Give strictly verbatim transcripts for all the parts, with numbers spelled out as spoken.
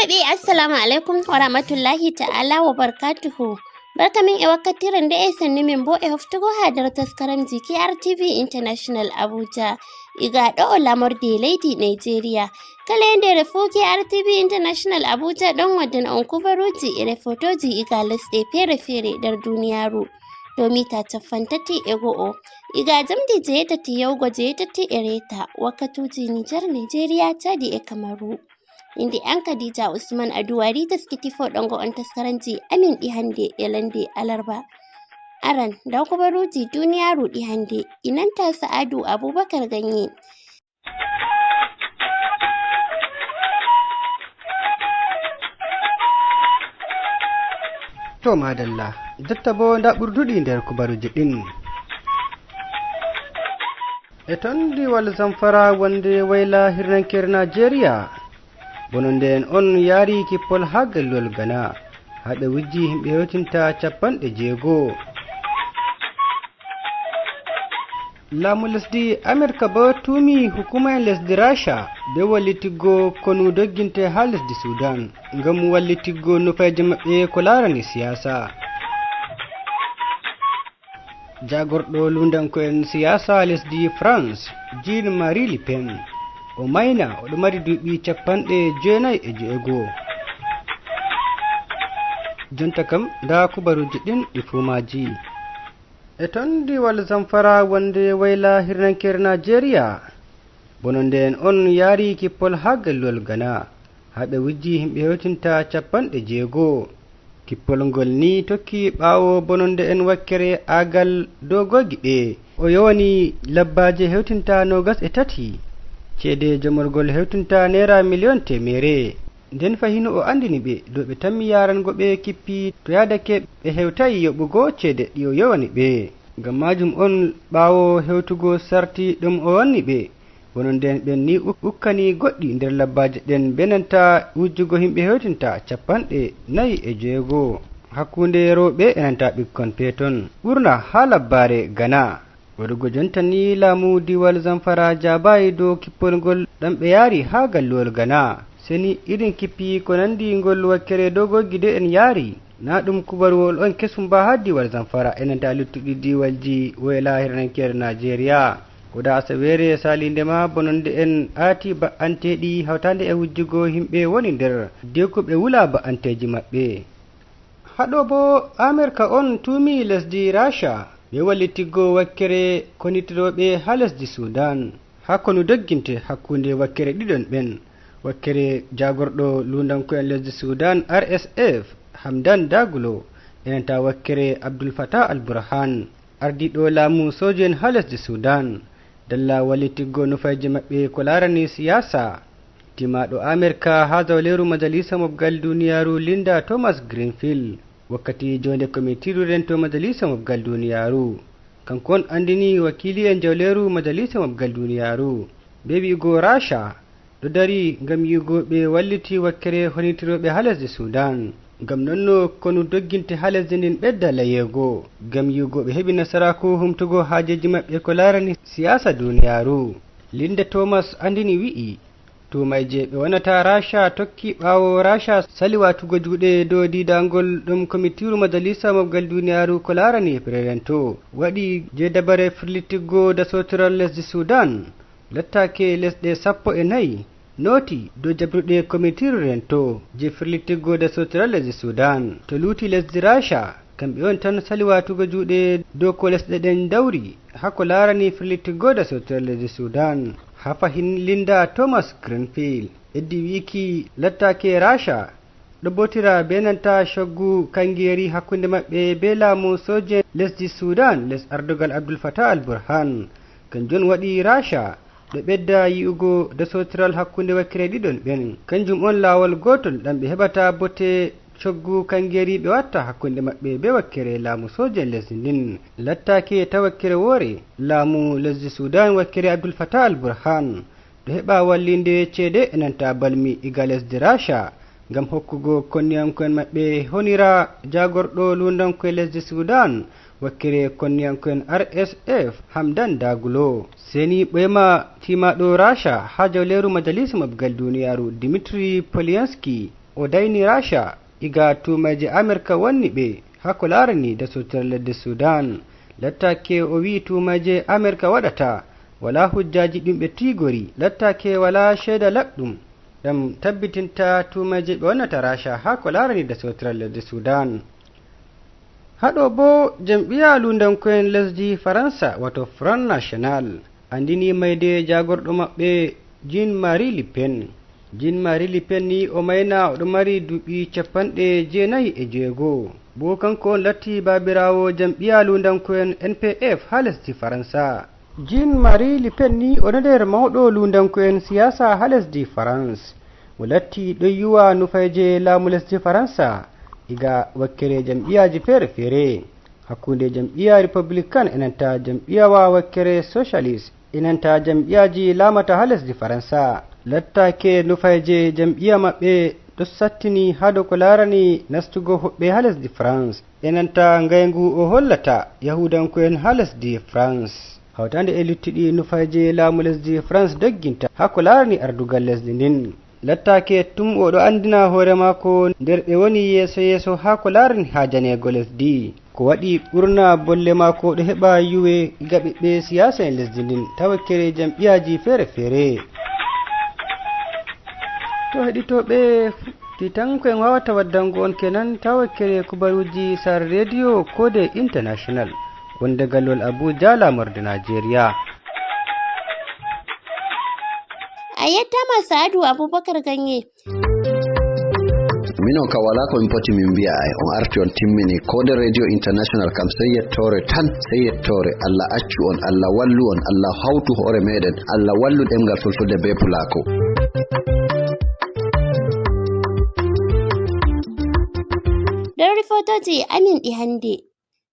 Ɓe assalamu alaikum wa rahmatullahi ta'ala wa barakatuhu. Barka min e wakkatire nde e sanni min bo e hoftugo ha nder taskaramji K R T V International Abuja. Iga ɗo o lamorde leydi Nigeria. Kala e ndere fuu K R T V International Abuja ɗon waddana on kubaruji e refotoji iga lesɗe fere-fere nder duniyaru. Dow mita cappan tati e go'o. Iga jamdi jeetati yahugo jeetati e reeta wakkatuji Niger, Nigeria, Chadi e Kamaru. Inde an Khadija Usman Aduwari taskiti foɗongo on taskaranji amin ɗi hande e lande alarba. Aran, nda kubaruji duniyaru ɗi hande, inanta Sa'adu Abubakar Ganye. To madalla, jotta bo nda ɓurduɗi nder kubaruji ɗin. E ton diiwal Zamfara wonde wayla hirnankere Najeriya, bononde en on yaari kippol ha galluwol Gana, ha ɓe wujji himɓe hewtinta cappanɗe jeego. Laamu lesdi Amirka bo tuumi hukuma'en lesdi Rasha be wallitiggo konu dogginte ha lesdi Sudan ngam wallitiggo nufayje maɓɓe ko laarani siyasa. Jagorɗo lundanko'en siyasa lesdi France, Jean Marie Le Pen, o mayna oɗo mari duuɓi cappanɗe jeenayi e jeego. Jonta kam nda kubaruji ɗin ɗi fuu maaji. E ton diiwal Zamfara wonde wayla hirnankere Najeriya, bononde en on yaari kippol ha galluwol Gana, ha ɓe wujji himɓe hewtinta cappanɗe jeego. Kippol ngol ni tokki ɓaawo bononde en wakkere Agal Dogogi ɓe o yowani labbaaje hewtinta noogas e tati, ceede jomorgol hewtinta naira miliyon teemeere. Nden fahino o andini ɓe dow ɓe tammi yarango ɓe kippi to yadake ɓe hewtayi yoɓugo ceede ɗi o yowani ɓe. Ngam majum on ɓaawo hewtugo sarti ɗum o wanni ɓe, bononde en ɓen ni uk- ukkani goɗɗi nder labbaaje ɗen be nanta wujjugo himɓe hewtinta cappanɗe nayi e jeego hakkunde rewɓe e nanta ɓikkon peeton. Ɓurna ha labbaare Gana. Waɗugo jonta ni laamu diiwal Zamfara jaabayi dow kippol ngol ɗam ɓe yaari ha galluwol Gana. Seni irin kippi ko nandi ngol wakkere dogogi de en yaari. Na ɗum kubaruwol on kesum ba ha diiwal Zamfara e nanta luttuɗi diiwalji woye lahiranankere Najeriya. Ko da asaweere salinde ma bononde en aati ba'anteɗi hawtande e wujjugo himɓe woni nder de ko ɓe wula ba'anteji maɓɓe. Haɗo bo Amerka on tuumi lesdi Rasha be wallitiggo wakkere konitirooɓe ha lesdi Sudan. Ha konu dogginte hakkunde wakkere ɗiɗon ɓen, wakkere jagorɗo lundanko'en lesdi Sudan R S F, Hamdan Daglo, e nanta wakkere Abdul Fatah Al Burhan, ardiɗo laamu soje'en ha lesdi Sudan, dalla wallitiggo nufayji maɓɓe ko larani siyasa. Timaɗo Amerka ha zawleru majalisa mobgal duniyaru Linda Thomas Greenfield, wakkati jonde komitiru rento majalisa mobgal duniyaru. Kanko on andini wakili'en jawleru majalisa mobgal duniyaru be wi'ugo Rasha ɗo dari ngam yi'ugo ɓe walliti wakkere honitiroɓe ha lesdi Sudan. Ngam nonno konu dogginte ha lesdi ndin ɓedda layeego ngam yi'ugo ɓe heɓi nasaraku humtugo hajeji maɓɓe ko larani siyasa duniyaru. Linda Thomas andini wi'i, tuumayje ɓe wonata Rasha tokki ɓaawo Rasha sali watugo juuɗe dow diidangol ɗum komitiru majalisa mobgal duniyaru ko larani prerento waɗi je dabare firlitiggo dasotiral lesdi Sudan. Lattake lesɗe sappo e nayi nooti dow jabruɗe komitiru rento je firlitiggo dasotiral lesdi Sudan to luuti lesdi Rasha. Kamɓe on tan sali watugo juuɗe dow ko lesɗe ɗen dawri ha ko larani firlitiggo dasotiral lesdi Sudan. Ha fahin Linda Thomas Greenfield eddi wiiki lattake Rasha ɗo botira be nanta coggu kangeri hakkunde maɓɓe be laamu soje lesdi Sudan les ardogal Abdul Fatah Al Burhan. Kanjum waɗi Rasha ɗo ɓedda yi'ugo dasotiral hakkunde wakkere ɗiɗon ɓen. Kanjum on laawol gootol ɗam ɓe heɓata bote coggu kangeri ɓe watta hakkunde maɓɓe be wakkere laamu soje lesdi ndin. Lattake ta wakkere woore laamu lesdi Sudan wakkere Abdul Fatah Al Burhan ɗo heɓa wallinde ceede e nanta balmi iga lesdi Rasha ngam hokkugo konniyanko'en maɓɓe honira jagorɗo lundanko'en lesdi Sudan wakkere konniyanko'en R S F Hamdan Daglo. Seni ɓoyma timaɗo Rasha ha jawleru majalisa mobgal duniyaru Dimitri Polyanski O dayni Raasha iga tuumeeje Amerka wonni ɓe haa ko laarani dasortiral lesdi Sudan. Lattaake o wiyi tuumeeje Amerka waɗata walaa hujjaaji ɗum ɓe tiigori, lattaake walaa ceeda laɓɗum ɗam tabbitinta tuumeeje ɓe wonnata Raasha haa ko laarani dasortiral lesdi Sudan. Haɗo boo jam'iya luundanko'en lesdi Faransa, wato Front National, anndini mayde jaagorɗo maɓɓe Jean-Marie Le Pen. Jean-Marie Le Pen ni o mayna o ɗo mari duuɓi capanɗe jeenayi e jeego. Bo kanko on latti baabiraawo jam'iya luundanko'en N P F haa lesdi Faransa. Jean-Marie Le Pen ni o no nder mawɗo luundanko'en siyaasa haa lesdi Farans. Mo latti ɗon yuwa nufayje laamu lesdi Faransa iga wakkere jam'iyaaji feere-feere. Hakkunde jam'iya Republican e nanta jam'iyawa wakkere Socialist e nanta jam'iyaaji laamata haa lesdi Faransa. Lattaake nufayje jam'iya maɓɓe ɗo sattini haa dow ko laarani nastugo hoɓɓe haa lesdi France e nanta ngayngu o hollata Yahuudanko'en haa lesdi France. Hawtaande e luttuɗi nufayje laamu lesdi France dogginta haa ko laarani ardugal lesdi ndin. Lattaake tum o ɗo anndina hoore maako nder ɓe woni yeeso yeeso haa ko laarani haajaneego lesdi. Ko waɗi ɓurna bolle maako ɗo heɓa yuwe iga ɓiɓɓe siyaasa en lesdi ndin tawa kere jam'iyaaji feere-feere. To heɗitooɓe, ti tan ko en waawata waddango on kenan tawa kere kubaruuji Sar Radio Kode International wonde gallol Abuja, laamorde Najeriya. A yettaama Sa'adu Abubakar Ganye. Minon ka wala ko min poti min mbi'a, ay on arti on timmini. Kode Radio International kam sey yettoore tan, sey yettoore. Allah accu on, Allah wallu on, Allah hawtu hoore meɗen, Allah wallu ɗemngal fulfulde be pulako. Nder rifotooji amin ɗi hannde,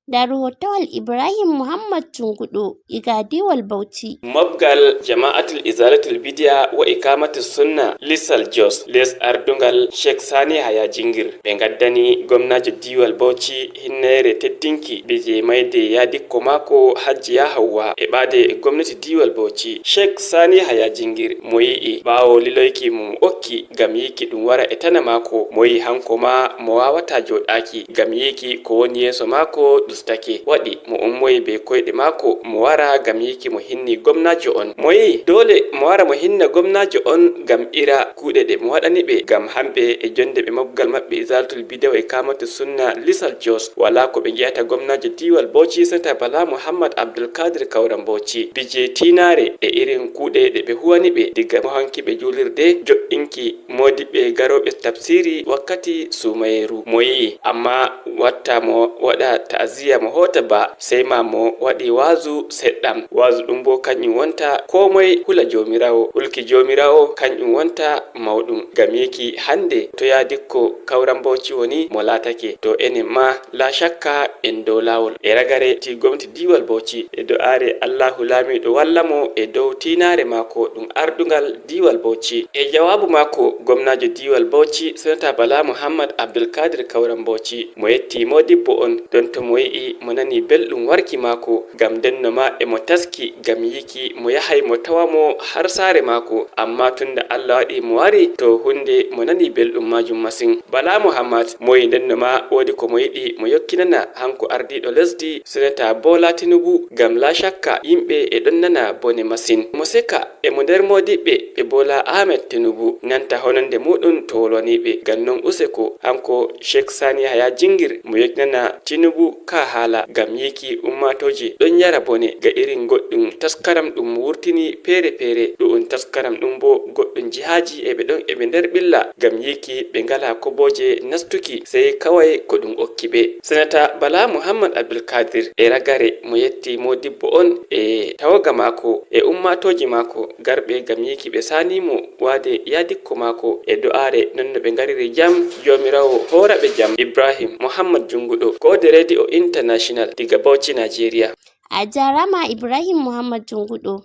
ndaa ruhottowal Ibrahim Muhammad Tunguɗo iga diiwal Bauchi. Mobgal Jama'atul Izalatul Bidiya wa Iqamatus Sunna Lisal Jos, les ardungal Sheikh Sani Haya Jingir, ɓe ngaddani gomnaajo diiwal Bauchi hinnere teddinki bije mayde yaadikko maako Hajjiya Hawwa e ɓaade gomnati diiwal Bauchi. Sheikh Sani Haya Jingir mo yi'i ɓaawo liloyki mo okki ngam yiiki ɗum wara e tana maako, mo yi'i hanko ma mo waawataa jooɗaaki ngam yiiki ko woni yeeso maako ɗustake. Waɗi mo ummoyi bee koyɗe maako mo wara ngam yiiki mo hinni gomnaajo on. Mo yi'i doole mo wara mo hinna gomnaajo on ngam ira kuuɗe ɗe mo waɗani ɓe ngam hamɓe e jonde ɓe mobgal maɓɓe Izalatul Bidiya wa Iqamatus Sunna Lisal Jos walaa ko ɓe ngi'ata gomnaajo diiwal Bauchi Senator Bala Muhammad Abdulkadir Kauran Bauchi bije tiinaare e irin kuuɗe ɗe ɓe huwani ɓe diga mahanki ɓe juulirde, jo'inki moodiɓɓe garooɓe tafsiri wakkati suumayeeru. Mo yi'i, amma watta mo waɗa ta'aziyya mo hoota ba, sey ma mo waɗi waazu seɗɗam. Waazu ɗum bo kanƴum wonta koo moy hula Joomiraawo. Hulki Joomiraawo kanƴum wonta mawɗum. Ngam yiiki hannde to yaadikko Kauran Bauchi woni mo laatake, to enen ma laa shakka en dow laawol. E ragare ti gomnati diiwal Bauchi e do'aare Allahu laamiiɗo walla mo e dow tiinaare maako ɗum ardungal diiwal Bauchi. E jawaabu maako, gomnaajo diiwal Bauchi, Senator Bala Muhammad Abdulkadir Kauran Bauchi, mo yetti moodibbo on, donto mo yi'i mo nani belɗum warki maako, ngam ndenno ma e mo taski ngam yiiki mo yahay mo tawa mo har saare maako, amma tunda Allah waɗi mo wari, to huunde mo nani belɗum maajum masin. Bala Muhammad mo yi'i ndenno ma woodi ko mo yiɗi mo yokkinana hanko ardiiɗo lesdi, Senator Bola Tinubu, ngam laa shakka yimɓe e ɗon nana bone masin. Mo seka e mo nder moodiɓɓe ɓe Bola Ahmed Tinubu nanta hononde muɗum to wolwani ɓe. Ngam non useko hanko Sheikh Sani Haya Jingir mo yottinana Tinubu ka haala ngam yiiki ummaatooje ɗon yara bone ga irin goɗɗum taskaram ɗum wurtini peere-peere. Ɗu'um taskaram ɗum bo goɗɗum jihaaji e ɓe ɗon e ɓe nder ɓilla ngam yiiki ɓe ngala kobooje nastuki sey kaway ko ɗum okki ɓe. Senata Bala Muhammad Abdulkadir e ragare mo yetti moodibbo on e tawaga maako e ummaatooje maako garɓe ngam yiiki ɓe saani mo waade yaadikko maako e do'aare non no ɓe ngariri jam, Joomiraawo hoora ɓe jam. Ibrahim Muhammad Junguɗo, Koode Radio International diga Bauchi, Nigeria. A jaaraama Ibrahim Muhammad Junguɗo.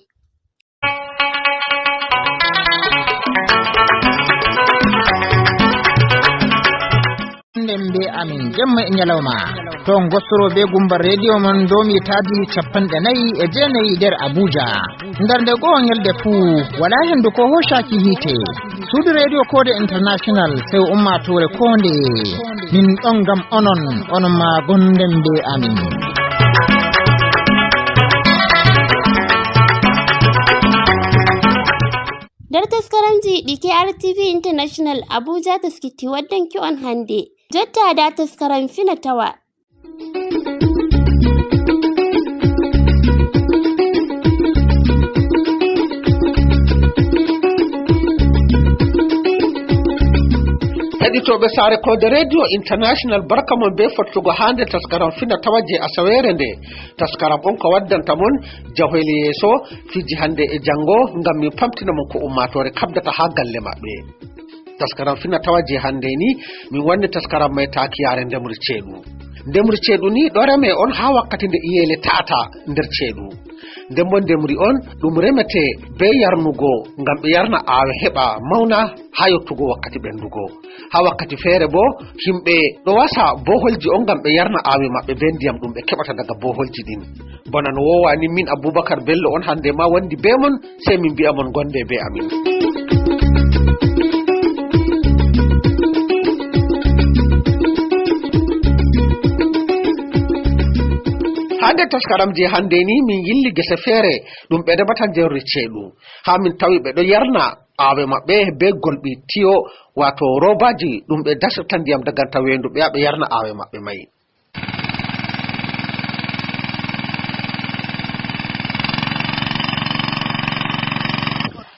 Nden be amin jemma e ñalawma. To ngostoro be gumba rediyo mon domi taadi capanɗe nayi e jeenayi nder Abuja. Nder nde goo ñalde fuu, wala hendu ko hoshaki hiite. Suudu rediyo Koode International, sew ummaatoore koonde. Min ɗon ngam onon, onon ma gonden be amin. Nder taskaramji ɗi K R T V International Abuja taskiti waddanki on hannde. Jotta da taskaram fina tawa. Heɗitooɓe Saare Koode Radio International, barka mon bee fottugo haa nder taskaram fina tawa je asaweere nde. Taskaram on ko waddanta mon jahole yeeso, fiji hannde e janngo, ngam min pamtina mon ko ummaatoore kabdata haa galle maɓɓe. Taskaram fina tawa je hannde ni, min wanni taskaram mai takiyaare ndemri ceeɗu. Ndemri ceeɗu ni ɗo reme on haa wakkati nde iyeele ta'ata nder ceeɗu. Nden bo ndemri on ɗum remete be yarnugo ngam ɓe yarna aawe heɓa mauna haa yottugo wakkati ɓendugo. Haa wakkati feere bo, himɓe ɗo wasa boholji on ngam ɓe yarna aawe maɓɓe be ndiyam ɗum ɓe keɓata daga boholji ɗin. Bana no wowani min Abubakar Bello on hannde ma wondi be mon, sey min mbi'a mon gonde be amin. Haa nder taskaram je hannde ni min yilli gese feere ɗum ɓe remata nder ceeɗu. Haa min tawi ɓe ɗo yarna aawe maɓɓe be golɓi tiyo, wato robaji ɗum ɓe dasirta ndiyam daganta weendu ɓe yaha ɓe yarna aawe maɓɓe mai.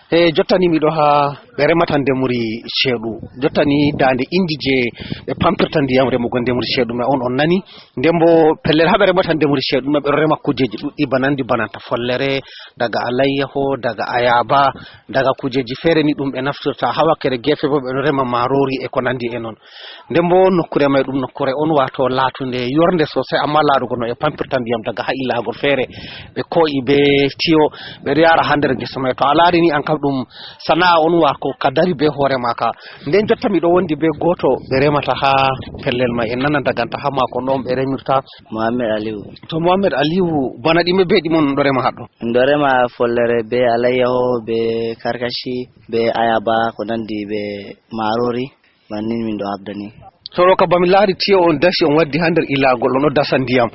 E jottani miɗo haa ɓe remata ndemri ceeɗu. Jottani daande inji je ɓe pampirta ndiyam remugo ndemri ceeɗu mai on, on nani. Nden bo pellel haa ɓe remata ndemri ceeɗu mai ɓe ɗo rema kujeji ɗuɗɗi banandi bananta follere, daga alayyaho, daga ayaba, daga kujeji feere ni ɗum ɓe naftirta. Haa wakkere geefe bo ɓe ɗo rema marori e ko nandi e non. Nden bo nokkure mai ɗum nokkure on wato laatunde yornde sosai, amma laarugo no e pampirta ndiyam daga haa ilagol feere, ɓe ko'i be tiyo, ɓe ɗo yara haa nder ngesa mai. To a laari ni an kam ɗum sana'a on wato ka dari be hoore maaka. Nden jotta miɗo wondi be gooto ɓe remata haa pellel mai, en nana daganta haa maako no on ɓe remirta. Mohammed Aliyu. To Mohammed Aliyu, bana ɗime be ɗime on ɗo rema haɗɗo? Min ɗo rema follere be alayyaho be karkashi be ayaba ko nandi be marori, bannin min ɗo habda ni. To ɗo ka ba mi laari tiyo on dasi on waddi haa nder ilagol on ɗo dasa ndiyam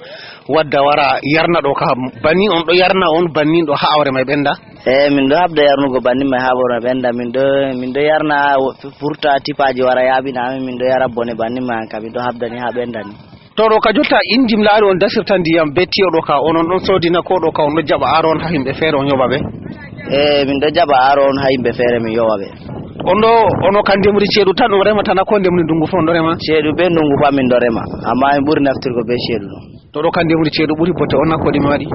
wadda wara yarna ɗo ka, bannin on ɗo yarna on bannin ɗo haa awre mai ɓenda? E min ɗo habda yarnugo bannin mai haa awre mai ɓenda, min ɗo min ɗo yarna wo- furta tipaji wara yaɓina amin, min ɗo yara bone bannin mai an ka min ɗo habda ni haa ɓenda ni. To ɗo ka jotta inji mi laari on dasirta ndiyam be tiyo ɗo ka on on ɗon sodina ko ɗo ka on ɗo jaɓa aro on haa himɓe feere on yoɓa ɓe? E min ɗo jaɓa aro on haa himɓe feere min yoɓa ɓe. On ɗo ono ka ndemri ceeɗu tan on remata na ko ndemri ndungu fof on ɗo rema? Ceeɗu be ndungu fof min ɗo rema, amma min ɓuri naftirgo be ceeɗu ɗo. To ɗo ka ndemri ceeɗu ɓuri bote on na ko ɗime waɗi?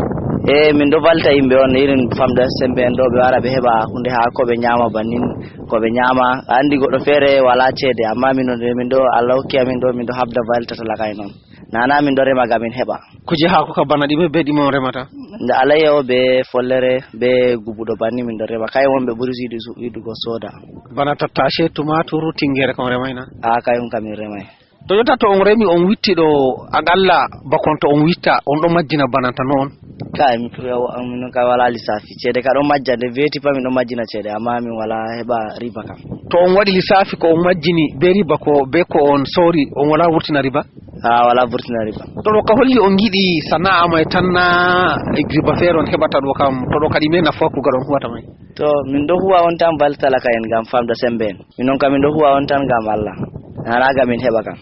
E min ɗo valta yimɓe on irin famɗa sembe en ɗo ɓe wara ɓe heɓa hunde haa ko ɓe nyama bannin, ko ɓe nyama. A andi goɗɗo feere wala ceede, amma min ɗo min ɗo Allah hokki amin ɗo min ɗo habda valta talaka en on. Nana min ɗo rema ga min heɓa. Kuje haako ka bana ɗime be ɗime on remata? Nda alayyaho be follere be gubuɗo banni min ɗo rema. Kay wonɓe ɓuri yiɗu su- yiɗugo soda. Bana tattashe, tumaturu, tingere kon remaina? A kay on ka min remai. To jotta to on remi on witti ɗo aƙalla bakon to on witta on ɗo majjina bananta no on? Kay min kay wala lissafi. Ceede ka ɗon majja nde veti pa min ɗon majjina ceede amma min wala heɓa riba kam. To on waɗi lissafi ko on majjini be riba ko be ko on sori on wala wurtina riba? Ha wala vurtina riba. To ɗo ka holli on giɗi sana'a mai tan na riba feere on heɓata ɗo kam to ɗo kadi me nafa kugal on huwata mai? To min ɗo huwa on tan bal talaka en ngam famda sembe en. Minon kam min ɗo huwa on tan ngam Allah. Nana ga min heɓa kam.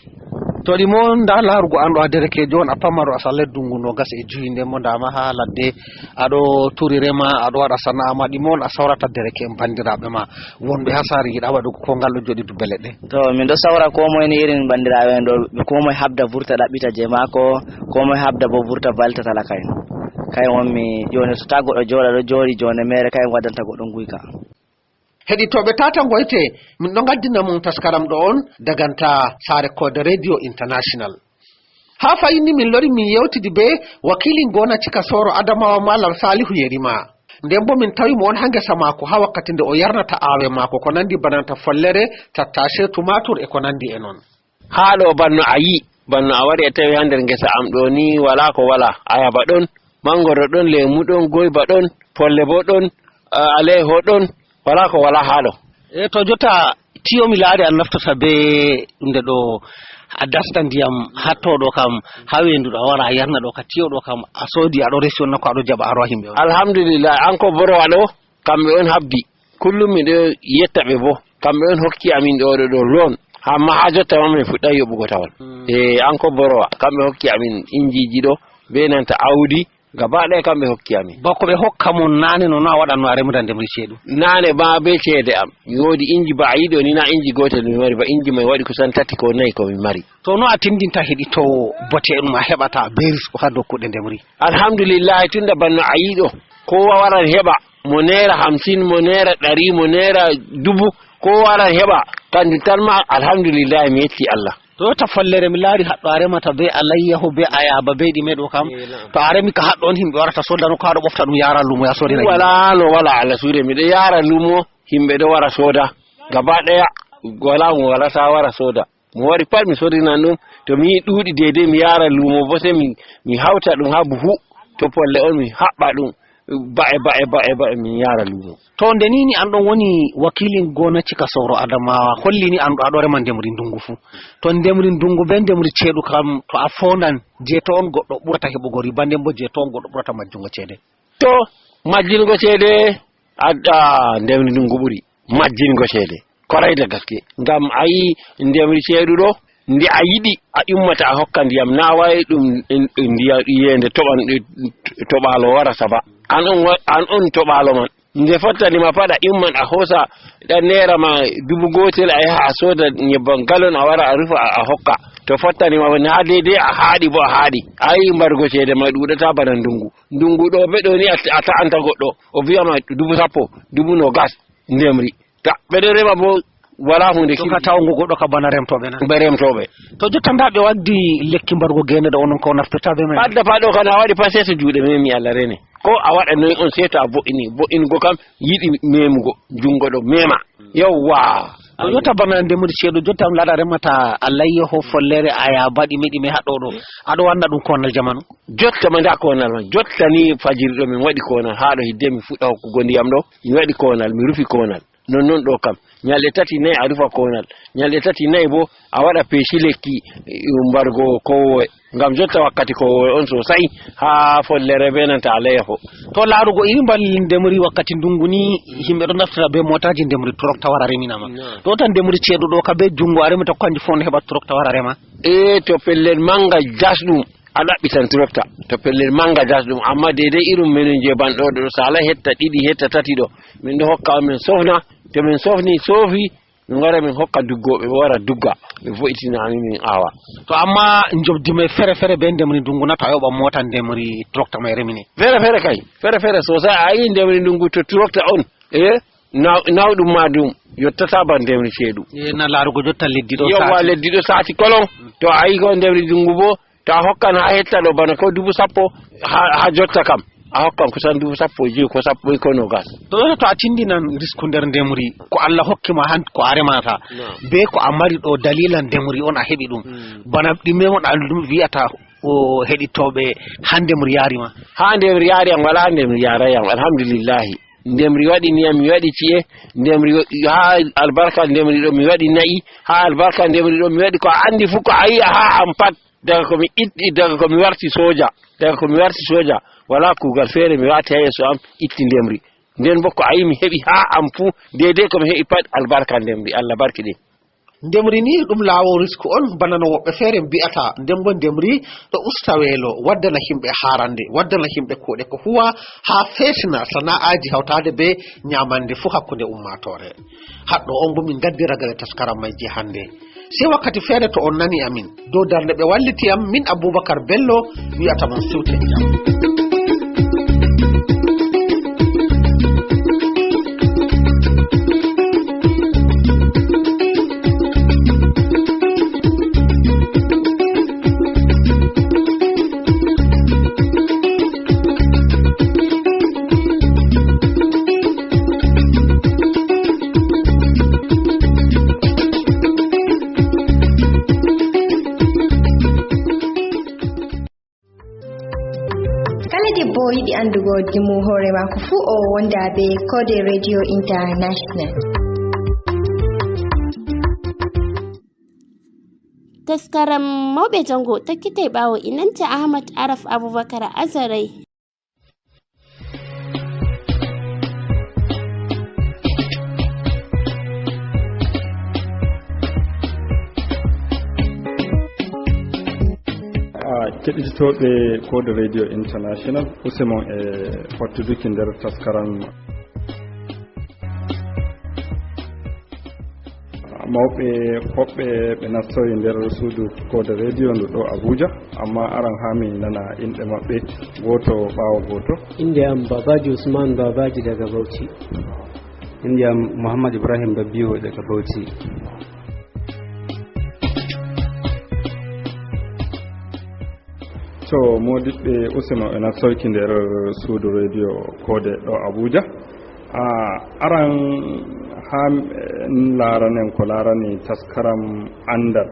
To ɗi mo nda larugo an ɗo a derekejo on a pamaro a sallai dungu no gas e juyi nden mo ndama ha ladde aɗo turi rema aɗo waɗa sana'a ma ɗi mo on a sawrata dereke en bandiraɓe ma wonɓe ha sare yiɗa waɗugo ko ngal ɗo joɗi dubbe leɗɗe. To min ɗo sawra ko moy ni irin bandiraɓe en ɗo ɓe ko moy habda vurta ɗaɓɓita je mako ko moy habda bo vurta valta talaka en. Kay wonmi joni so ta goɗɗo joɗa ɗo joɗi jone mere kay waddanta goɗɗo guyka. Heɗitooɓe tata ngoyte min ɗo ngaddina mon taskaram ɗo on daganta saare koode radio international. Haa fayinni min lori min yewtidi be wakilin gona cika soro adamawa malam salihu yerima. Nden bo min tawi mo on ha ngesa maako ha wakkati nde o yarnata aawe maako ko nandi bananta follere, tattase, tumatur e ko nandi e non. Haa ɗo banno a yi, banno a wari a tawi haa nder ngesa am ɗo ni, walaa ko walaa. Ayaba ɗon, mangoro ɗon, leemu ɗon, goyba ɗon, polle bo ɗon, a-, aleeho ɗon, walaa ko walaa haa ɗo. E to jotta, tiyo mi laari a naftata be nde ɗo, a dasta ndiyam haa to ɗo kam, haa weendu ɗo a wara a yarna ɗo ka tiyo ɗo kam, a soodi a ɗo resi on na ko a ɗo jaɓa a rowa himɓe on? Alhamdulillah, an ko borowa ɗo, kamɓe on habdi. Kullum miɗo yetta ɓe bo. Kamɓe on hokki amin ɗo, ɗo, ɗo loan. Amma haa jotta ma min fuɗɗay yoɓugo tawon. Mm. E, an ko borowa, kamɓe hokki amin injiji ɗo, be nanta Audi, gaba ɗaya kamɓe hokki amin. Bako ɓe hokka mon naane no, no a waɗanno a remira ndemri ceeɗu? Naane ba be ceede am. Mi woodi inji ba a yiɗo ni, na inji gootel mi mari ba, inji mai waɗi kusan tati ko nayi ko mi mari. To no a tindinta heɗitoowo bote ɗum a heɓata be risku haa dokkuɗe ndemri? Alhamdulillah, tunda banno a yiɗo, kowa waran heɓa, mo naira hamsin, mo naira ɗari, mo naira dubu, kowa waran heɓa, kanjum tan ma, alhamdulillah, mi yetti Allah. To ta follere mi laari haɗɗo a remata be alayyaho, be ayaba, be ɗime ɗo kam. Eh, na'am. To a remi ka haɗɗo on himɓe warata soda no ko haɗo ɓofta ɗum yara lumo ya sodina yimɓe. Wala no wala ala sure, miɗo yara lumo, himɓe ɗo wara soda. Gaba ɗaya, wala mo walata wara soda. Mo wari pat mi sorinan ɗum, to mi yi ɗuuɗi deydey mi yaara luumo bo, sey mi, mi hawta ɗum haa buhu, to polle on mi haɓɓa ɗum, ba'e, ba'e, ba'e, ba'e, min yaara luumo. To nde ni ni an ɗon woni wakiilin gona cika sowro Adamawa, holli ni an ɗo aɗo rema ndemri ndungu fuu. To ndemri ndungu be ndemri ceeɗu kam, to a foondan, je to on goɗɗo ɓurata heɓugo riba, nden bo je to on goɗɗo ɓurata majjungo ceede? To majjingo ceede, a, a, ndemri ndungu ɓuri majjingo ceede. Koray da gaske. Ngam a yi ndemri ceeɗu ɗo, nde a yiɗi a ummata a hokka ndiyam, na wayi ɗum, ɗum ndiyam iyeende toɓan, toɓaalo warata ba. An on wa-, an on toɓaalo man. Nde fottani ma pat a umman a hoosa ɗan neera ma dubu gootel a yaha a sooda nyebbam galon a wara a rufa a, a hokka. To fottani ma na deydey a haaɗi bo a haaɗi. A yi mbargo ceede ma ɗuuɗata bana ndungu. Ndungu ɗo be ɗo ni a, a ta'anta goɗɗo. O vi'a ma dubu sappo, dubu nogas ndemri. Ta, ɓe ɗo rema bo wala hunde. To ka kirki. Tawgo goɗɗo ka bana remtooɓe na? Be remtooɓe. To jotta nda ɓe waddi lekki mbargo gene ɗo onon ko naftirta be mai? Adda fa ɗo kan a waɗi pa seeto juuɗe memi Allah rene. Ko a waɗa noy on seeto a vo'ini. Vo'ingo kam yiɗi memugo. Jungo ɗo mema. Yawwa. To jotta bana ndemri ceeɗu, jotta on laɗa remata alayyaho, follere, ayaba, ɗime, ɗime haɗɗo ɗo. Aɗo wanna ɗum konal jamanu? Jotta ma nda konal man. Jotta ni fajiri ɗo min waɗi konal. Haa ɗo hidde mi fuɗɗa hokkugo ndiyam ɗo. Mi waɗi konal, mi rufi konal. Non non ɗo kam, nyalɗe tati nayi a rufa konal, nyalɗe tati nayi bo a waɗa peshi lekki, eh, mbargo kowowe, ngam jotta wakkati kowowe on sosai haa follere be nanta alayyaho. To laarugo iri mbal ndemri wakkati ndungu ni, himɓe ɗo naftira be motaji ndemri trokta wara reminama. Na'am. To tan ndemri ceeɗu ɗo ka be jungo a remata ko kanji fof no heɓa trokta wara rema? E to pellel manga jasɗum, a ɗaɓɓitan trokta. To pellel manga jasɗum, amma deydey irum menen je banɗo ɗo, sala hetta ɗiɗi, hetta tati ɗo, min ɗo hokka on, min sofna. To min sofni, sofi, min ngara min hokka duggooɓe, ɓe wara dugga, ɓe vo'itina amin, min awa. To amma njobdi mai fere fere be ndemri ndungu na, to a yoɓa mota ndemri trokta mai remine? Fere fere kay, fere fere sosai. A yi ndemri ndungu to trokta on, e naw-, nawɗum ma ɗum yottata ban ndemri ceeɗu. E na laarugo jotta leddi ɗo. Yawwa, sati. Leddi ɗo sati kolon. To a yi ko ndemri ndungu bo, to a hokkan haa hetta ɗo bana ko dubu sappo, haa, haa jotta kam, a hokkan kusan dubu sappo e jowi ko sappo e ko nogas. To ɗo to a tindinan risku nder ndemri, ko Allah hokki ma han ko a remata, na'am, be ko a mari ɗo dalila ndemri on a heɓi ɗum. Hmm. Bana ɗume on a ɗum wi'ata o heɗitooɓe haa ndemri yaari ma? Haa ndemri yaari am, wala ndemri yaaray am, alhamdulillahi. Ndemri waɗi niyam, mi waɗi ci'e, ndemri wa-, haa albarka ndemri ɗo mi waɗi na'i, haa albarka ndemri ɗo mi waɗi ko a andi fu, ko a yi'a haa am pat. Daga ko mi itti, daga ko mi warti soja, daga ko mi warti soja, wala kuugal feere mi waati haa yeeso am itti ndemri. Nden bo ko a yi mi heɓi haa am fu, deydey ko mi heɓi pat albarka ndemri, Allah barkiɗin. Ndemri ni ɗum laawo risku on, bana no woɓɓe feere mbi'ata. Nden bo ndemri ɗo usta weelo, waddana himɓe haarande, waddana himɓe kuuɗe ko huwa haa feetina sana'aaji hawtaade be nyaamande fu hakkunde ummaatoore. Haɗɗo on bo min ngaddi ragare taskaram may je hande. Sey wakkati feere to on nani amin dow darnde ɓe walliti am, min Abubakar Bello wi'ata mon siwten jam. Kala debbo yiɗi anndugo dimu hoore maako fuu, o wonda bee Koode Radio International. Taskaram mawɓe janngo takkitay ɓaawo inanta Ahmad Araf Abubakar Azaray. A keɗitotooɓe Koode Radio International, use mon e fottuduki nder taskaram. Mawɓe hoɓɓe ɓe nastoyi nder suudu Koode Radio ndu ɗo Abuja, amma aran haa mi nana inɗe maɓɓe gooto ɓaawo gooto. Innde am Babaji Usman Babaji daga Bauchi. Innde am Muhammad Ibrahim Babbiwo daga Bauchi. To, moodiɓɓe, use mon e nastoyki nder suudu Radio Koode ɗo Abuja. A aran haa, eh, laaranen ko laarani taskaram anndal.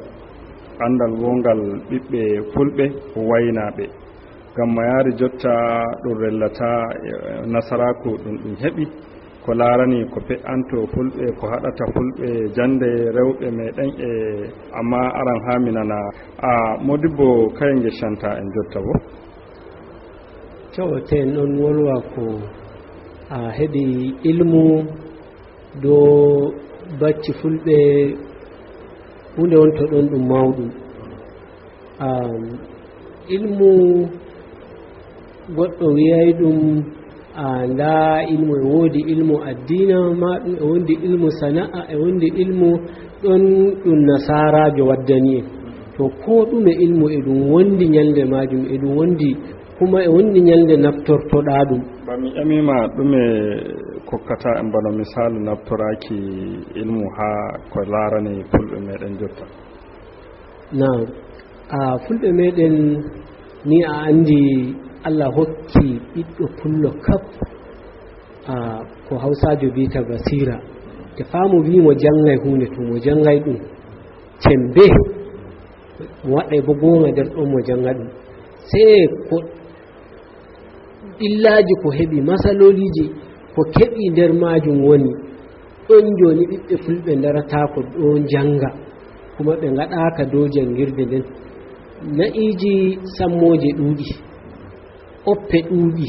Anndal wongal ɓiɓɓe fulɓe waynaaɓe. Ngam mayaari jotta ɗum rellata, eh, nasaraaku ɗum ɗum heɓi. Ko laarani ko pe'anto fulɓe, ko haɗata fulɓe, jannde rewɓe meɗen e, amma aran haa mi nana. A, moodibbo, kaye ngeccantaa en jotta bo? To, te en ɗon wolwa ko a heɓi ilmu dow bacci fulɓe, huunde wonto ɗon ɗum mawɗum. Am, ilmu goɗɗo wi'ay ɗum, a, ndaa ilmu, e woodi ilmu addiina, ma ɗum e wondi ilmu sana'a, e wondi ilmu ɗon ɗum nasaaraajo waddani en. To, koo ɗume ilmu e ɗum wondi nyalnde maajum, e ɗum wondi kuma e wondi nyalnde naftortoɗaa ɗum. Ba mi ƴamiima ɗume kokkata en bano misaalu naftoraaki ilmu haa ko laarani fulɓe meɗen jotta? Naam. A, fulɓe meɗen ni, a anndi Allah hokki ɓiɗɗo pullo kap, a, ko Hawsaajo biyta basiira. Te faa mo wi'i mo janngay huunde, to mo janngay ɗum cembe, mo waɗɗay bo gooŋga nder ɗon mo jannga ɗum. Sey ko ɓillaaji ko heɓi, masalooliiji ko keɓi nder maajum woni ɗon jooni ɓiɓɓe fulɓe ndarataako ɗo njannga, kuma ɓe ngaɗaaka dow janngirde nden. Na'iiji sammooje ɗuuɗi, oppe ɗuuɗi,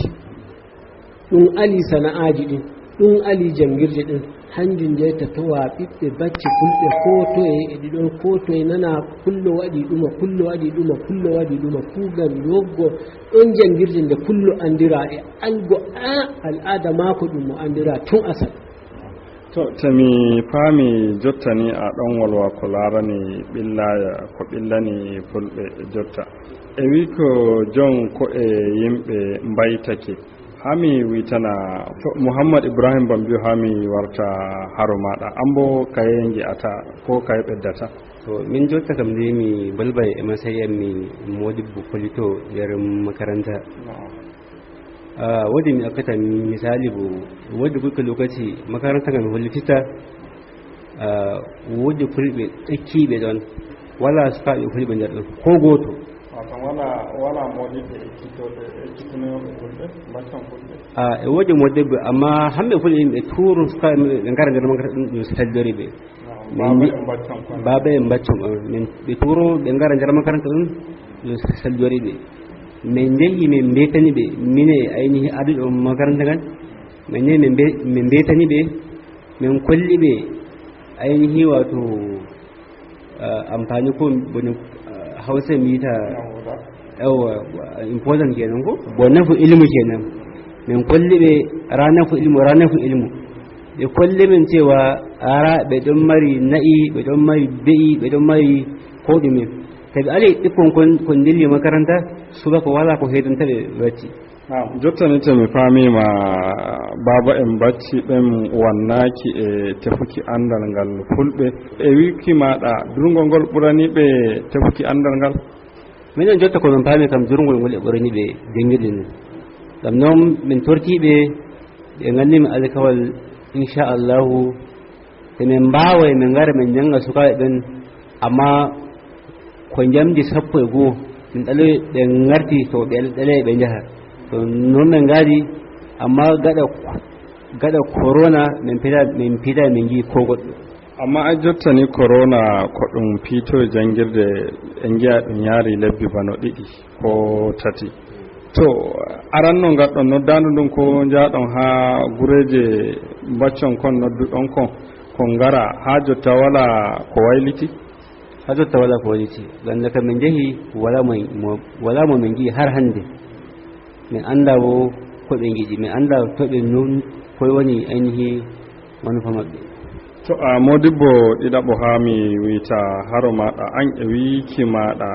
ɗum ali sana'aaji ɗin, ɗum ali janngirde ɗin, hanjum jeyta towa ɓiɓɓe bacci fulɓe koo toye, e ɗi ɗon koo toye nana kullo waɗi ɗuma, kullo waɗi ɗuma, kullo waɗi ɗuma, kuugal yoggo ɗon janngirde nde kullo anndira e algo a al'aada maako ɗum mo anndira tun asal. To, te mi faami jottani a ɗon wolwa ko laarani ɓillaya, ko ɓillani fulɓe jotta. E wi ko jon ko e yimɓe mbaytake. Haa mi witana to Muhammad Ibrahim Bambiyo haa mi warta haro maɗa. An bo kaye ngi'ata ko kaye ɓeddata? To, min jotta kam de mi balbay e masayi am mi modibbo kolito nder makaranta. Ah, woodi mi okkata misali bo, woodi goɗɗo lokaci makaranta ngam mi hollitita, ah, woodi fulɓe ɗakkiiɓe ɗon, wala sukaaɓe fulɓe nder ɗon, ko gooto. Wato wala, wala moɗiɓɓe ekkitooɓe, ekkitinooɓe fulɓe, mbaccan fulɓe? Ah, e woodi moɗiɓɓe, amma hamɓe fulɓe yimɓe tuuru sukaaɓe maɓɓe ɓe ngara nder makaranta ɗum, ɗum saldori ɓe. Min baaba en baccon kon. Baaba en baccon on. Min ɓe turo ɓe ngara nder makaranta ɗum, ɗum saldori ɓe. Min njehi min mbetani ɓe, mine aynihi arduɗo makaranta ngal. Min njehi min mbe-, min mbetani ɓe, min kolli ɓe aynihi wato, ah, amfani ko bone, ah, Hausa mi yita. Yawwa, important kenan ko? Bo nafu ilmu kenan. Min kolli ɓe ra nafu ilmu, ra nafu ilmu. Ɓe kolli min cewa ara ɓe ɗon mari na'i, ɓe ɗon mari be'i, ɓe ɗon mari ko ɗume. Tawi alay ɓikkon kon, kon dilli makaranta, subaka wala ko hedonta ɓe watti. Naam, jottani to mi faamiima, baaba en bacci ɓen wannaaki e tefuki anndal ngal fulɓe. E wiiki maaɗa, durngol ngol ɓurani ɓe tefuki anndal ngal? Minen jotta ko min paami kam, durngol ngol e ɓurani ɓe janngirde nden. Ngam non min tortii ɓe, ɓe nganni min alkawal, inchallahu, te min mbaaway min ngara min njannga sukaaɓe ɓen, amma ko njamndi sappo e goo min ɗaloyi ɓe ngarti to ɓe ɗalay ɓe njaha. Noon min ngaari, amma gaɗa, gaɗa korona, min pita, min pita, min njii ko goɗɗo. Amma a jottani korona ko ɗum piito e janngirde, en njiya ɗum yaari lebbi bano ɗiɗi ko tati. To aranno ngaɗɗon noddaandu ndun ko njaaɗon haa gureeje mbaccon kon nodduɗon kon, ko ngara haa jotta walaa ko wayliti? Haa jotta walaa ko wayliti. Gannda kam min njehi, walaa mo, mo, walaa mo min njiyi har hannde. Min anndaa wo ko ɓe ngiɗi. Min anndaa to ɓe nun, koy woni aynihi manufa maɓɓe. To a moodibbo ɗiɗaɓo haa mi wiyta haro maaɗa, an e wiiki maaɗa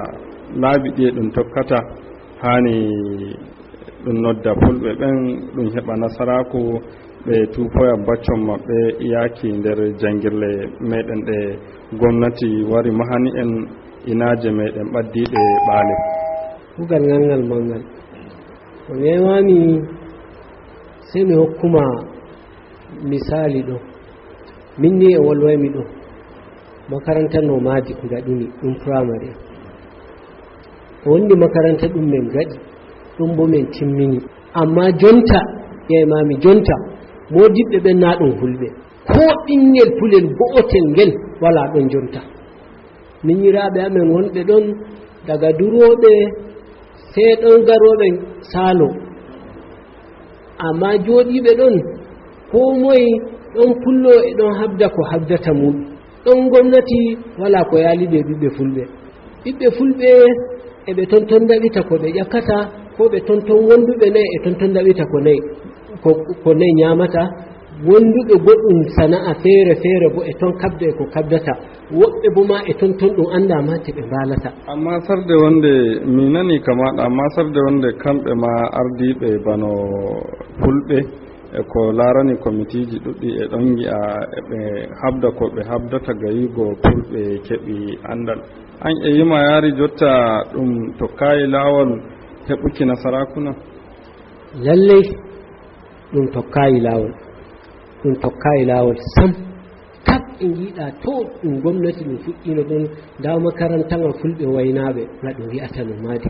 laabi ɗiye ɗum tokkata haani ɗum nodda fulɓe ɓen, ɗum heɓa nasaraaku, ɓe tuufoya baccon maɓɓe yaaki nder janngirle meɗen ɗe gomnati wari mahani en inaaje meɗen ɓaddiiɗe ɓaale. Kuugal ngal ngal manngal. Ko ƴeewaami, sey mi hokkuma misaali ɗo. Min ni e wolwaymi ɗo. Makaranta no maadi ko ngaɗumi ɗum primary. Ko wondi makaranta ɗum min ngaɗi, ɗum bo min timmini. Amma jonta, ƴeewaami jonta, moodibɓe ɓen na ɗum hulɓe. Ko ɓinngel pulel go'otel ngel walaa ɗon jonta. Minyiraaɓe amen wonɓe ɗon daga durooɓe, sey ɗon garooɓe saalo. Amma jooɗiiɓe ɗon, koo moye ɗon pullo e ɗon habda ko habdata muuɗum. Ɗon gomnati walaa ko yaali ɓe ɓiɓɓe fulɓe. Ɓiɓɓe fulɓe e ɓe ton ton ndaɓita ko ɓe ƴakkata, ko ɓe ton ton wonduɓe nayi e ton ton ndaɓita ko nayi, ko, ko nayi nyaamata. Wonduɓe goɗɗum sana'a feere feere bo e ton kabda e ko kabdata. Woɓɓe bo ma e ton ton ɗum anndaa ma te ɓe mbaalata. Amma sarde wonde mi nani ka maaɗa, amma sarde wonde kamɓe ma ardiiɓe bano fulɓe, e ko laarani komitiiji ɗuɗɗi e ɗon ngi'a e ɓe habda ko ɓe habdata gayigo fulɓe keɓi anndal. An e yima yaari jotta ɗum tokkaayi laawol heɓuki nasaraaku non? Lalley, ɗum tokkaayi laawol. Ɗum tokkaayi laawol sam. Kap e ngiiɗa to ɗum gomnati ɗum fuɗɗiino ɗon, ndaa makaranta nga fulɓe waynaaɓe, nga ɗum wi'ata no maadi.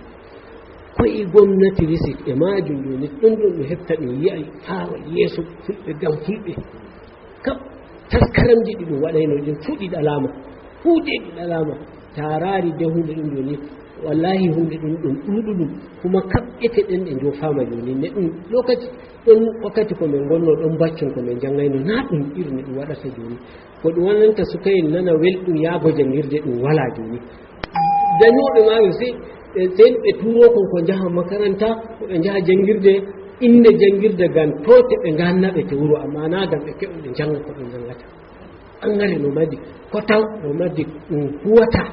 Ko e gomnati risi e maajum ɗum, ni ɗum ɗum ɗum heɓta ɗum yi'ay faawal yeeso fulɓe gam fulɓe. Kap taskaramji ɗi ɗum waɗayno ɗin fuu ɗi ɗalaama, kuuɗe ɗi ɗalaama. Taa raari de huunde ɗum jooni, wallahi huunde ɗum ɗum ɗuuɗuɗum. Kuma kaɓɓete ɗen ɗe njoofaama jooni. Ne ɗum lokaci ɗon, wakkati ko min ngonno ɗon baccon ko min janngayno, na ɗum irin ɗum waɗata jooni. Ko ɗum wonanta sukayel nana welɗum yaago janngirde ɗum walaa jooni. Dañooɓe maayo sey, sey ɓe tuuroo kon ko njaha makaranta, ko ɓe njaha janngirde, innde janngirde ngam toote ɓe ngaanna ɓe to wuro, ammaa naa ngam ɓe keɓa ɓe njannga ko ɓe njanngata. Angare no madi, kotaw no madi, ɗum huwata,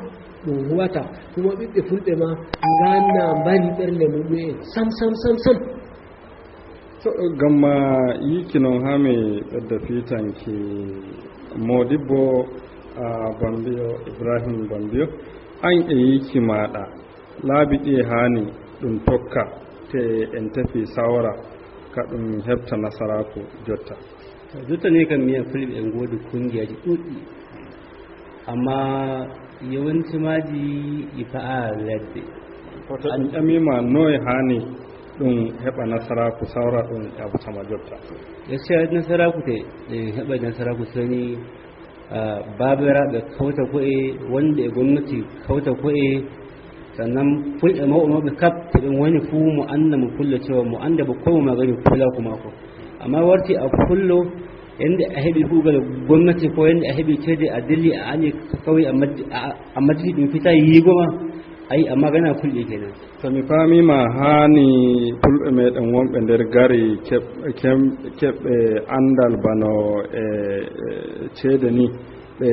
ɗum huwata. Kuma ɓiɓɓe fulɓe ma ngaanna mbari ɓernde muɓɓen sam, sam, sam, sam. To, gamma yiiki noon haa mi ɓedda fiitanki moodibbo, a, Bambiyo, Ibrahim Bambiyo, an e yiiki maaɗa, laabi ɗiye haani ɗum tokka, te en tefi sawra ka ɗum heɓta nasaraaku jotta? Jotta ni kam, miya fulɓe en ngoodi kungiyaji ɗuɗɗi. Amma yawanci maaji ɗi fa'a ladde. Koto ɗum ƴamiima noye haani ɗum heɓa nasaraaku sawra ɗum ƴaɓtama jotta? Gaskiya nasaraaku te, ɗe heɓa nasaraaku sani, ah, baabiraaɓe kawta ko'e, wonɓe e gomnati kawta ko'e, sannan fulɓe mawɓe mawɓe kap, to ɓe woni fuu mo annda mo fullo cewa, mo annda bo koye mo magani fulaaku maako. Amma warti a fullo, yande a heɓi kuugal gomnati ko yande a heɓi ceede a dilli a ani kawai a maddi-, a, a madditi ɗum fita yigo ma, ayi, a magana fulɓe kenan. To mi faamiima, haani fulɓe meɗen wonɓe nder gari keɓ-, kem-, keɓɓe anndal bano e, e ceede ni, ɓe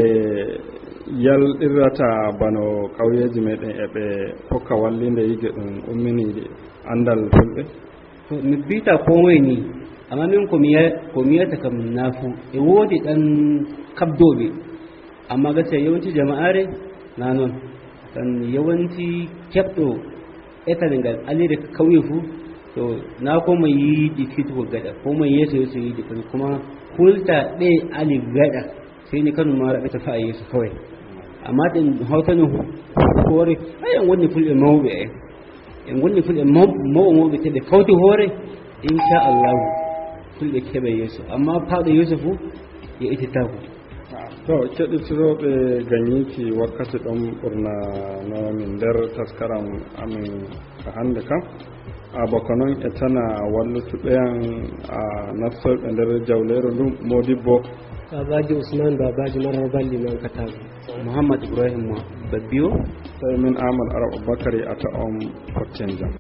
yalɗirrata bano ƙawyeeji meɗen e ɓe kokka wallinde yige ɗum ummini anndal fulɓe? To mi biita ko moye ni, amma min ko mi ya-, ko mi yata kam na fu, e woodi ɗan kabdooɓe, amma gaskiya yawanci jama'aare na non. Tan yawanci keɓɗo etale ngal alire kauye fu, to na ko moye yiɗi fitugo gaɗa, ko moye yeeso yeeso yiɗi, kono kuma hulta ɓe ali gaɗa, sai ni kanu ma raɓe ta fa'a yeeso kawai. Amma ɗen hawtani hu-, hoore, ai, an wonni fulɓe mawɓe ai. En ngonni fulɓe mawɓe mawɓe te ɓe kawti hoore, inchallahu fulɓe keɓa yeeso, amma pawɗo yeeso fof yo ittitaako. To keɗitirooɓe, gañiiki wakkati ɗon ɓurnanoo min nder taskaram amin ka hannde kan. Aba ko noon e tana wallutuɓe an a nastoyɓe nder jawleeru ndun, Modibbo. Baabaaji Usman, Baabaaji Marhaba, Liman Katago. Muhammad Ibrahim Babbiyo. Tawi min Amadou Arab Bakari ata on fotten jam.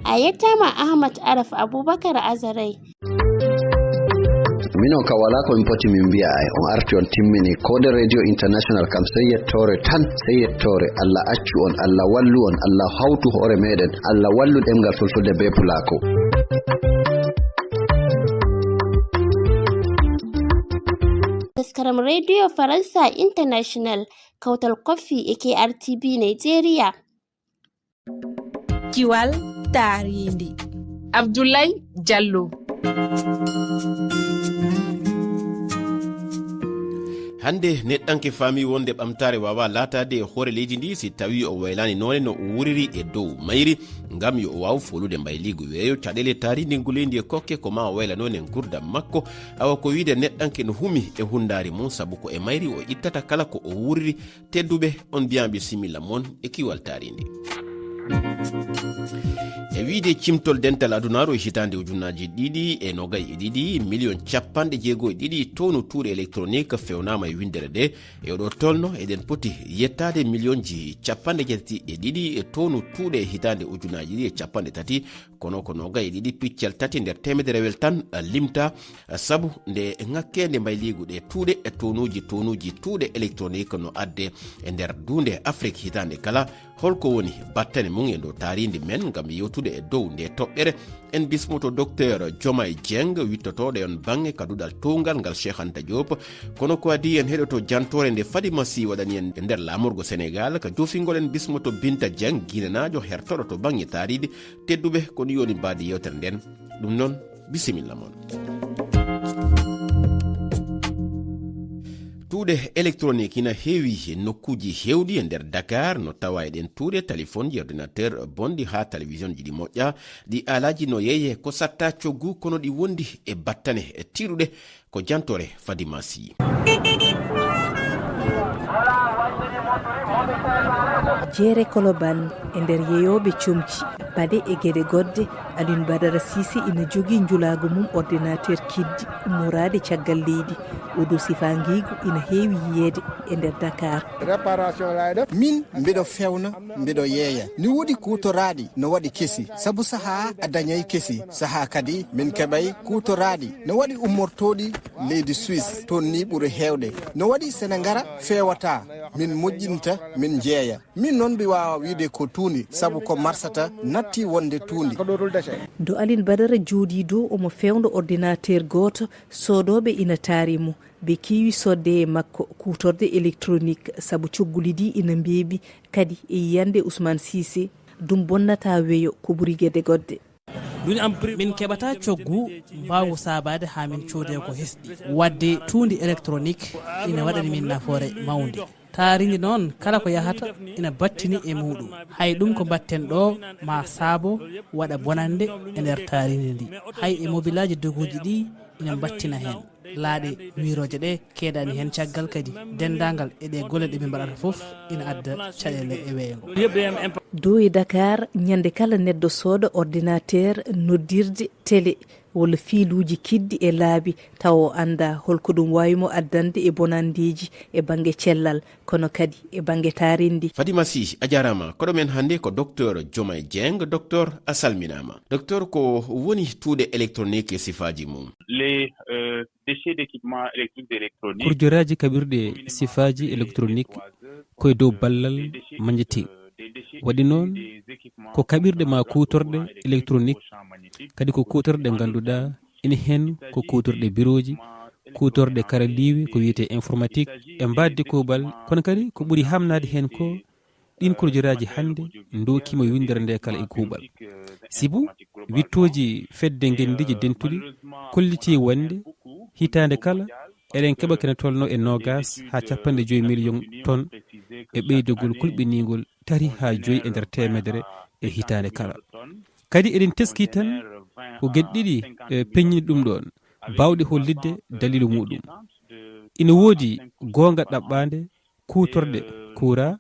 A yettaama Ahmad Araf Abubakar Azarai. Minon ka wala ko min poti min mbiya ay. On arti on timmini. Kode Radio International kam sey yettoore tan, sey yettoore. Allah accu on, Allah wallu on, Allah hawtu hoore meɗen, Allah wallu ɗemngal fulfulde be pulako. Taskaram Radio Faransa International, Kawtal Koffi e K R T B Nigeria. Kiwal taarindi. Abdoulaye Diallo. Hannde neɗɗanke faami wonde ɓamtaare waawaa laataade e hoore leydi ndi si tawii o waylaani noone no o wuuriri e dow mayri, ngam yo o waaw foolude mbayliigu weeyo, caɗeele taarindi nguleyndi e kokke ko ma o wayla noone ngurdam makko. Awa ko wiide neɗɗanke no humi e hunndaari mum, sabu ko e mayri o ittata kala ko o wuuriri. Tedduɓe, on mbiyan bisimilla mon e Kiwal Taarindi. E wiide cimtol dental adunaaru e hitaande ujunnaaji ɗiɗi e nogay e ɗiɗi, miliyon capanɗe jeego e ɗiɗi tonu tuuɗe électronique fewnaama e winndere nde. E oɗo tolno eɗen poti yettaade miliyonji capanɗe jeetati e ɗiɗi e tonu tuuɗe e hitaande ujunnaaji ɗiɗi e capanɗe tati. Kono ko noga e ɗiɗi piccal tati nder teemederewel tan limta, sabu nde ŋakkeende mbayliigu ɗe tuuɗe e tonuuji, tonuuji tuuɗe électronique no adde e nder duunde Afrik hitaande kala. Holko woni battane mum e ndo taarindi men ngam yewtude e dow nde toɓɓere? En bismoto Docteur Jomay Dieng, wittotooɗo e on baŋŋe ka duɗal towngal ngal Cheikh Anta Diop. Kono ko adii en heɗoto jantoore nde Fadima Sy waɗani en e nder laamorgo Senegal. Ka joofingol en bismoto Binta Dieng, Guinénaajo hertoɗo to baŋŋe taarindi. Tedduɓe, ko ɗum woni mbaadi yewtere nden. Ɗum noon, bisimilla mon. Tuuɗe électronique ina heewi e nokkuuji heewɗi e nder Dakar, no tawa e ɗen tuuɗe, téléphone ji, ordinateur bonɗi haa télévision ji ɗi moƴƴa. Ɗi alaaji no yeeye ko satta coggu, kono ɗi wondi e battane e tiiɗuɗe. Ko jantoore Fadima Sy. Jeere Koloban e nder yeyooɓe comci, paɗe e geɗe goɗɗe, Alioune Badara Cissé ina jogii njulaagu mum ordinateur kiddi ummoraade caggal leydi. Oɗo sifaangiigu ina heewi yiyeede e nder Dakar. Réparation laay def. Min mbiɗo fewna, mbiɗo yeeya. Ni woodi kuutoraaɗi no waɗi kesi, sabu sahaa a dañay kesi, sahaa kadi min keɓay kuutoraaɗi no waɗi ummortooɗi leydi Suisse, toon ni ɓuri heewde. No waɗi sene ngara feewata, min moƴƴinta, min jeeya. Min noon mbi waawa wiide ko tuundi, sabu ko marsata natti wonde tuundi. Do Alin Badara jooɗii dow omo fewndo ordinateur gooto, soodooɓe ina taari mo. Ɓe keewi soodde e makko kuutorde électronique, sabu cogguli ɗi ina mbeeɓi, kadi e yiyannde Ousmane Cissé, ɗum bonnata weyo ko ɓuri geɗe goɗɗe. Min keɓata coggu mbaawngu saabaade haa min coodee ko hesɗi. Waɗde tuundi électronique ina waɗani min nafoore mawnde. Taarindi noon, kala ko yahata ina battini e muuɗum. Hay ɗum ko mbaɗten ɗo, ma saabo waɗa bonannde e nder taarindi ndi. Hay e mobilaaji doguuji ɗi ina mbattina heen. Laaɗe wiirooje ɗe keedaani heen caggal kadi denndaangal e ɗe golle ɗe min mbaɗata fof ina adda caɗeele e weeyo ngo. Dow e Dakar, ñande kala neɗɗo sooda ordinateur, noddirde, télé, walla fiiluuji kiddi e laabi, tawa o anndaa holko ɗum waawi mo addande e bonanndeeji e bannge cellal, kono kadi e bannge taarindi. Fadima Sy, a jaaraama. Koɗo men hannde ko Docteur Jomay Dieng. Docteur, a salminaama. Docteur, ko woni tuuɗe électronique e sifaaji mum? Les, euh, déchets d'équipements électriques et électroniques. Kurjoraaji kaɓirɗe sifaaji électronique ko e dow ballal maññete. Waɗi noon, ko kaɓirɗe ma kuutorɗe électronique, kadi ko kuutorɗe ɗe ngannduɗaa ina heen ko kuutorɗe birooji, kuutorɗe karaliiwe, ko wiyetee informatique, e mbaɗde kuuɓal, kono kadi ko ɓuri hamnaade heen ko ɗiin kurjoraaji hannde ndookiima winndere nde kala e kuuɓal. Sibu, wiɗtooji Fedde Ngenndiije Dentuɗi kollitii wonde hitaande kala Eɗen keɓa kene tolno e noogas haa cappanɗe joyi miliyoŋ ton e ɓeydagol kulɓiniingol tati haa joyi e nder teemedere e hitaande kala. Kadi eɗen teskii tan ko geɗe ɗiɗi, e, peññini ɗum ɗoon, baawɗe hollitde daliilu muɗum. Ina woodi goonga ɗaɓɓaande kuutorɗe kuuraa,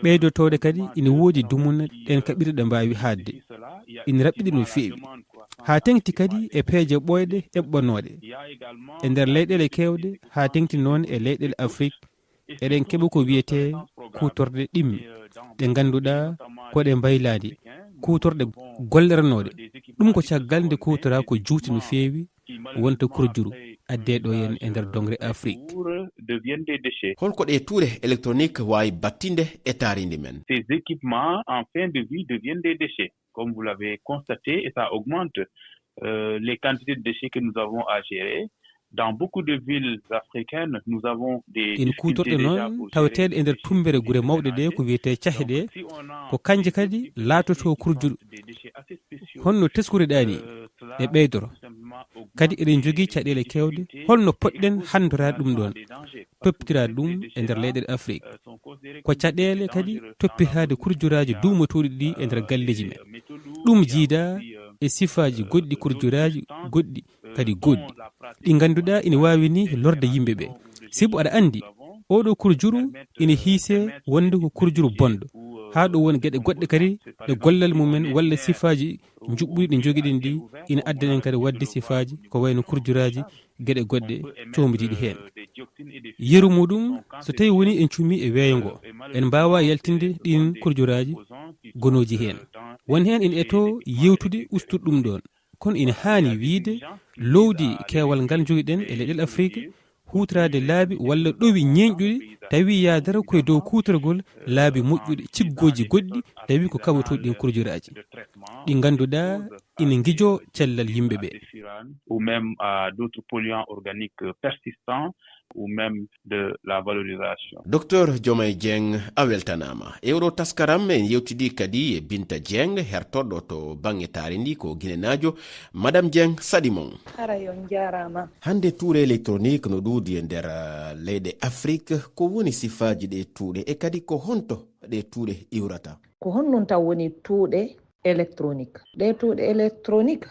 ɓeydotooɗe kadi ina woodi dumunna ɗeen kaɓirɗe ɗe mbaawi haaɗde. Ina raɓɓiɗi no feewi. Haa teŋti kadi e peeje ɓooyɗe eɓɓanooɗe. E nder leyɗeele keewɗe, haa teŋti noon e leyɗeele Afrik, eɗen keɓa ko wiyetee kuutorɗe ɗimme, ɗe ngannduɗaa ko ɗe mbaylaandi, kuutorɗe golleranooɗe. Ɗum ko caggal nde kuutoraa ko juuti no feewi, wonta kurjuru, addee ɗo en e nder doŋre Afrik. Deviennent des déchets. Holko ɗe tuuɗe électronique waawi battinde e taarindi men? Ces équipements en fin de vie deviennent des déchets. Comme vous l'avez constaté, et ça augmente, euh, les quantités de déchets que nous avons à gérer. Dans beaucoup de villes africaines, nous avons des En kuutorɗe noon taweteeɗe e nder tumbere gure mawɗe ɗe ko wiyetee cahe ɗe, ko kanje kadi laatoto kurjuru. Honno teskureɗaa ni ɗe ɓeydoro? Kadi eɗen njogii caɗeele keewɗe. Holno poɗɗen hanndora ɗum ɗoon, toppitira ɗum e nder leyɗeele Afrik? Ko caɗeele kadi toppitaade kurjuraaji duumatooɗi ɗi e nder galleeji men. Ɗum jiidaa e sifaaji goɗɗi kurjuraaji goɗɗi kadi goɗɗi, ɗi ngannduɗaa ina waawi ni lorde yimɓe ɓe. Sibu aɗa anndi, oɗo kurjuru ina hiisee wonde ko kurjuru bonɗo. Haa ɗo won geɗe goɗɗe kadi ɗe gollal mumen walla sifaaji njuɓɓuɗi ɗi njogiɗen ɗi ina addana en kadi waɗde sifaaji ko wayno kurjuraaji, geɗe goɗɗe coomdiiɗi heen. Yeru muɗum, so tawi woni en cumi e weeyo ngo, en mbaawa yaltinde ɗin kurjuraaji gonooji heen. Won heen ina eto yewtude ustude ɗum ɗoon. Kono ina haani wiyde lowdi keewal ngal njogiɗen e leyɗeele Afrik, huutoraade laabi walla ɗowi ñeeñɗuɗi, tawi yaadata ko e dow kuutorgol laabi moƴƴuɗi, ciggooji goɗɗi, tawi ko kaɓotooɗi ɗin kurjuraaji. Ɗi ngannduɗaa ina ngijoo cellal yimɓe ɓe. Ou même à d'autres polluants organiques persistants ou même de la valorisation. Docteur Jomay Dieng, a weltanaama. E oɗo taskaram en yewtidi kadi e Binta Dieng, hertorɗo to bannge taarindi ko Ginenaajo. Madame Dieng, saɗi mon. Haray on njaaraama. Hannde tuuɗe électronique no ɗuuɗi e nder, ah, leyɗe Afrik. Ko woni sifaaji ɗe tuuɗe e kadi ko honto ɗe tuuɗe iwrata? Ko honɗum taw woni tuuɗe électronique? Ɗe tuuɗe électronique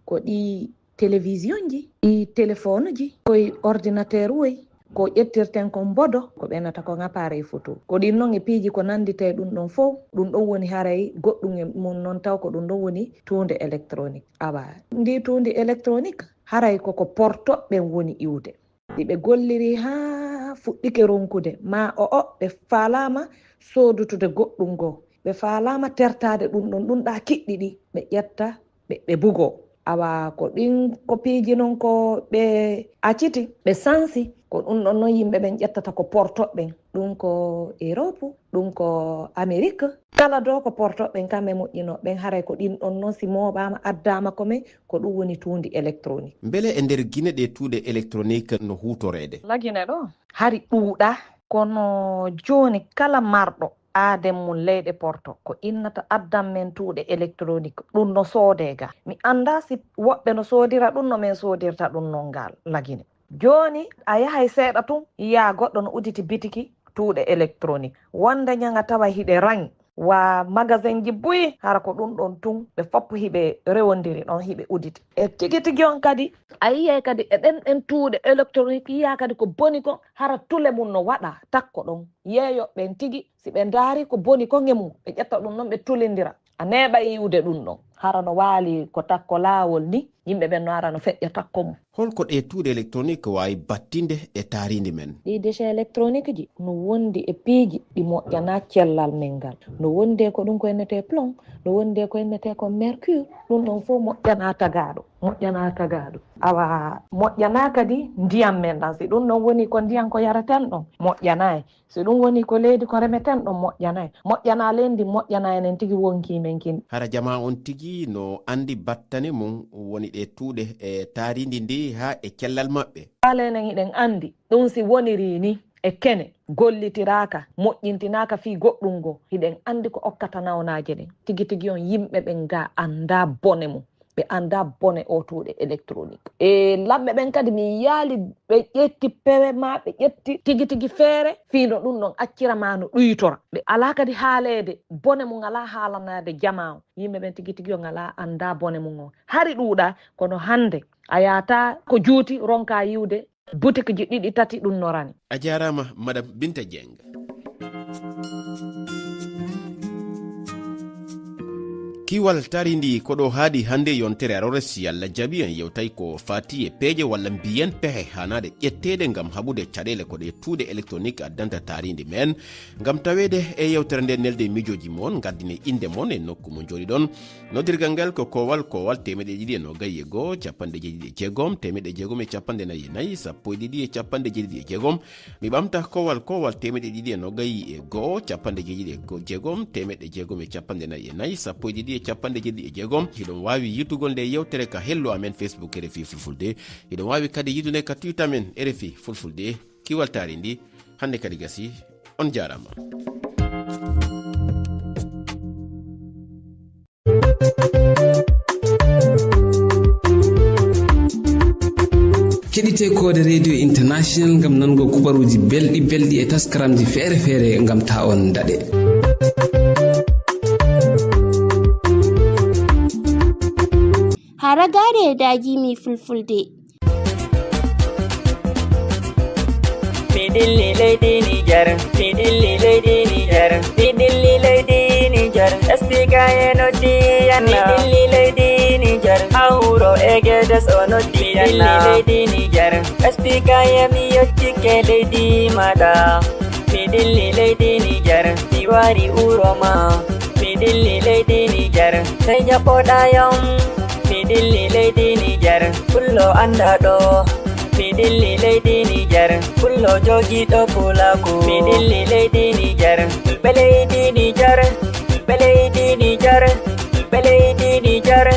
ko ɗi télévision ji, ɗi téléphone ji, koye ordinateur woy, ko ƴettirten kon mbodo, ko ɓenata kon appareil photo. Ko ɗin non e piiji ko nannditee ɗum ɗon fow, ɗum ɗon woni haray goɗɗum e mum non taw ko ɗum ɗon woni tuunde électronique. Awa, ndi tuundi électronique haray koko portoɓɓen woni iwde. Ɗi ɓe golliri haa fuɗɗike ronkude, maa o'o ɓe faalaama soodutude goɗɗum goo. Ɓe faalaama tertaade ɗum ɗon, ɗum ɗaa kiɗɗi ɗi, ɓe ƴetta, ɓe, ɓe bugoo. Awa ko ɗin kopiiji non ko ɓe aciti, ɓe sansi, ko ɗum ɗon non yimɓe ɓen ƴettata ko portoɓɓen. Ɗum ko Europe, ɗum ko Amérique. Kala doo ko portoɓɓen kam e moƴƴinooɓe ɓen, haray ko ɗin ɗon non si mooɓaama, addaama ko men, ko ɗum woni tuundi électronique. Mbele e nder Gine ɗe tuuɗe électronique no huutoreede? La Gine ɗo? Hari ɗuuɗaa, kono jooni kala marɗo aaden mum leyɗe porto ko innata addan men tuuɗe électronique, ɗum no soodee ga. Mi anndaa si woɓɓe no soodira ɗum no men soodirta ɗum non ngal La Gine. Jooni a yahay seeɗa tun, yiyaa goɗɗo no uditi bitiki tuuɗe électronique. Wonde ñaŋa tawa hiɗe raŋi, wa magasin ji buy, hara ko ɗum ɗon tun, ɓe fof hiɓe rewondiri ɗon, hiɓe uditi. E tigi tigi on kadi, a yiyay kadi e ɗen ɗen tuuɗe électronique, yiyaa kadi ko boni kon, hara tule mum no waɗa takko ɗon. Yeeyoɓe ɓen tigi, si ɓe ndaari ko boni kon e mum, ɓe ƴetta ɗum ɗon, ɓe tulindira. A neeɓa yi'ude ɗum ɗon. Hara no waali ko takko laawol ni, yimɓe ɓen no ara no feƴƴa takko mum. Holko ɗee tuuɗe électronique waawi battinde e taariindi men? Ɗii déchets électronique ji no wondi e piiji ɗi moƴƴanaa cellal men ngal. No wondi e ko ɗum ko innetee plomb, no wondi e ko innetee ko mercure, ɗum ɗon fof moƴƴanaa tagaaɗo, moƴƴanaa tagaaɗo. Awa moƴƴanaa kadi ndiyam men ɗam, si ɗum ɗon woni ko ndiyam ko yareten ɗon, moƴƴanaay. Si ɗum woni ko leydi ko remeten ɗon moƴƴanay, moƴƴanaa leydi, moƴƴanaa enen tigi wonkii men kin. Hara jamaa on tigi no anndi battane mum woni ɗee tuuɗe e taariindi ndi haa e cellal maɓɓe? Faale enen hiɗen anndi ɗum si wonirii ni e kene gollitiraaka, moƴƴintinaaka fii goɗɗum goo, hiɗen anndi ko okkata nawnaaje ɗen. Tigi tigi on yimɓe ɓen gaa anndaa bone mum. ɓe anndaa bone oo tuuɗe électronique. E laɓɓe ɓen kadi, min yaali ɓe ƴetti pewe maa ɓe ƴetti tigi tigi feere, fii no ɗum ɗon accira maa no ɗuytora. Ɓe alaa kadi haaleede bone mum, alaa haalanaade jamaa on. Yimɓe ɓen tigi tigi on alaa anndaa bone mum on. Hari ɗuuɗaa, kono hannde a yaata ko juuti ronkaa yiwde butikiji ɗiɗi tati ɗum no rani. A jaaraama, Madame Binta Dieng. Kiwal taarindi ko ɗo haaɗi hannde yontere arore, si Allah jaɓi, en yewtay ko faati e peeje walla mbiyen pehe haanaaɗe ƴetteede ngam haɓude caɗeele ko ɗe tuuɗe électronique addanta taarindi men. Ngam taweede e yewtere nde, nelde e miijooji mon, ngaddine innde mon e nokku mo njooɗiɗon. Noddirgal ngal ko koowal, koowal teemeɗɗe ɗiɗi e noogay e go'o, capanɗe jeeɗiɗi e jeegom, teemeɗɗe jeegom e capanɗe nayi e nayi, sappo e ɗiɗi e capanɗe jeeɗiɗi e jeegom. Mi ɓamta koowal, koowal teemeɗɗe ɗiɗi e noogay e go'o, capanɗe jeeɗiɗi e jeegom, teemeɗɗe jeegom e capanɗe nayi e nayi, sappo e ɗiɗi e capanɗe jeeɗiɗi e jeegom. Hiɗon waawi yi'ugol nde yewtere ka hello amen Facebook R F I Fulfulde. Hiɗon waawi kadi yi'ude ka Twitter men R F I Fulfulde. Kiwal taarindi, hannde kadi gasi. On jaaraama. Keɗitee Koode Radio International ngam nango kubaruuji belɗi belɗi e taskaramji feere feere ngam taa on daɗe. Haragaare e daagimi Fulfulde. Mi dilli leydi Niger, mi dilli leydi Niger, mi dilli leydi Niger. Espika e noddi yanna. Mi dilli leydi Niger, ha wuro Egedes o noddi yanna. Mi dilli leydi Niger, Espika e mi yettike leydi maɗa. Mi dilli leydi Niger, mi wari wuro ma. Mi dilli leydi Niger, sey jaɓoɗa yam. Mi dilli leydi Niger, pullo anda ɗo. Mi dilli leydi Niger, pullo jogiiɗo pulaaku. Mi dilli leydi Niger, ɓe leydi Niger, ɓe leydi Niger, ɓe leydi Niger,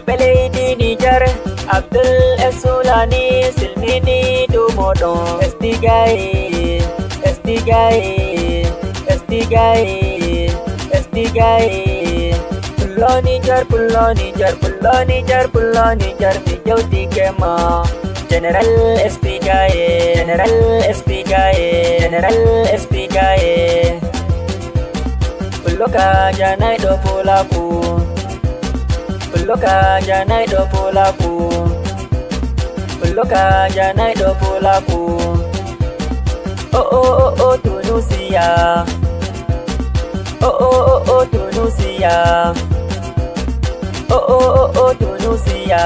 ɓe leydi Niger. Abdul e Sulani silmini dumo ɗon. Espigaye, Espigaye, Espigaye, Espigaye. Pullo Niger, pullo Niger, pullo Niger, pullo Niger, mi jawtike ma. General Espigaye, General Espigaye, General Espigaye. Pullo ka janayɗo pulaaku. Pullo ka janayɗo pulaaku. Pullo ka janayɗo pulaaku. Oh, oh, oh, oh, Tunusia. Oh, oh, oh, oh, Tunusia. Oh, oh, oh, oh, Tunusia.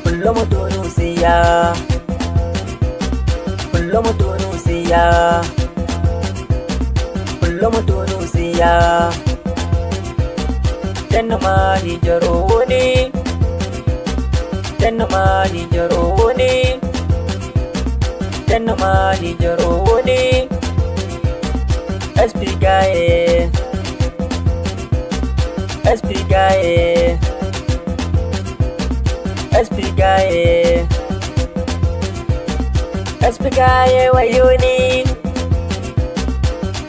Pullo mo Tunusia. Pullo mo Tunusia. Pullo mo Tunusia. Tenno ma Niger o woni. Tenno ma Niger o woni. Tenno ma Niger o woni. Espigaye. Espigaye. Espigaye. Espigaye wayoni.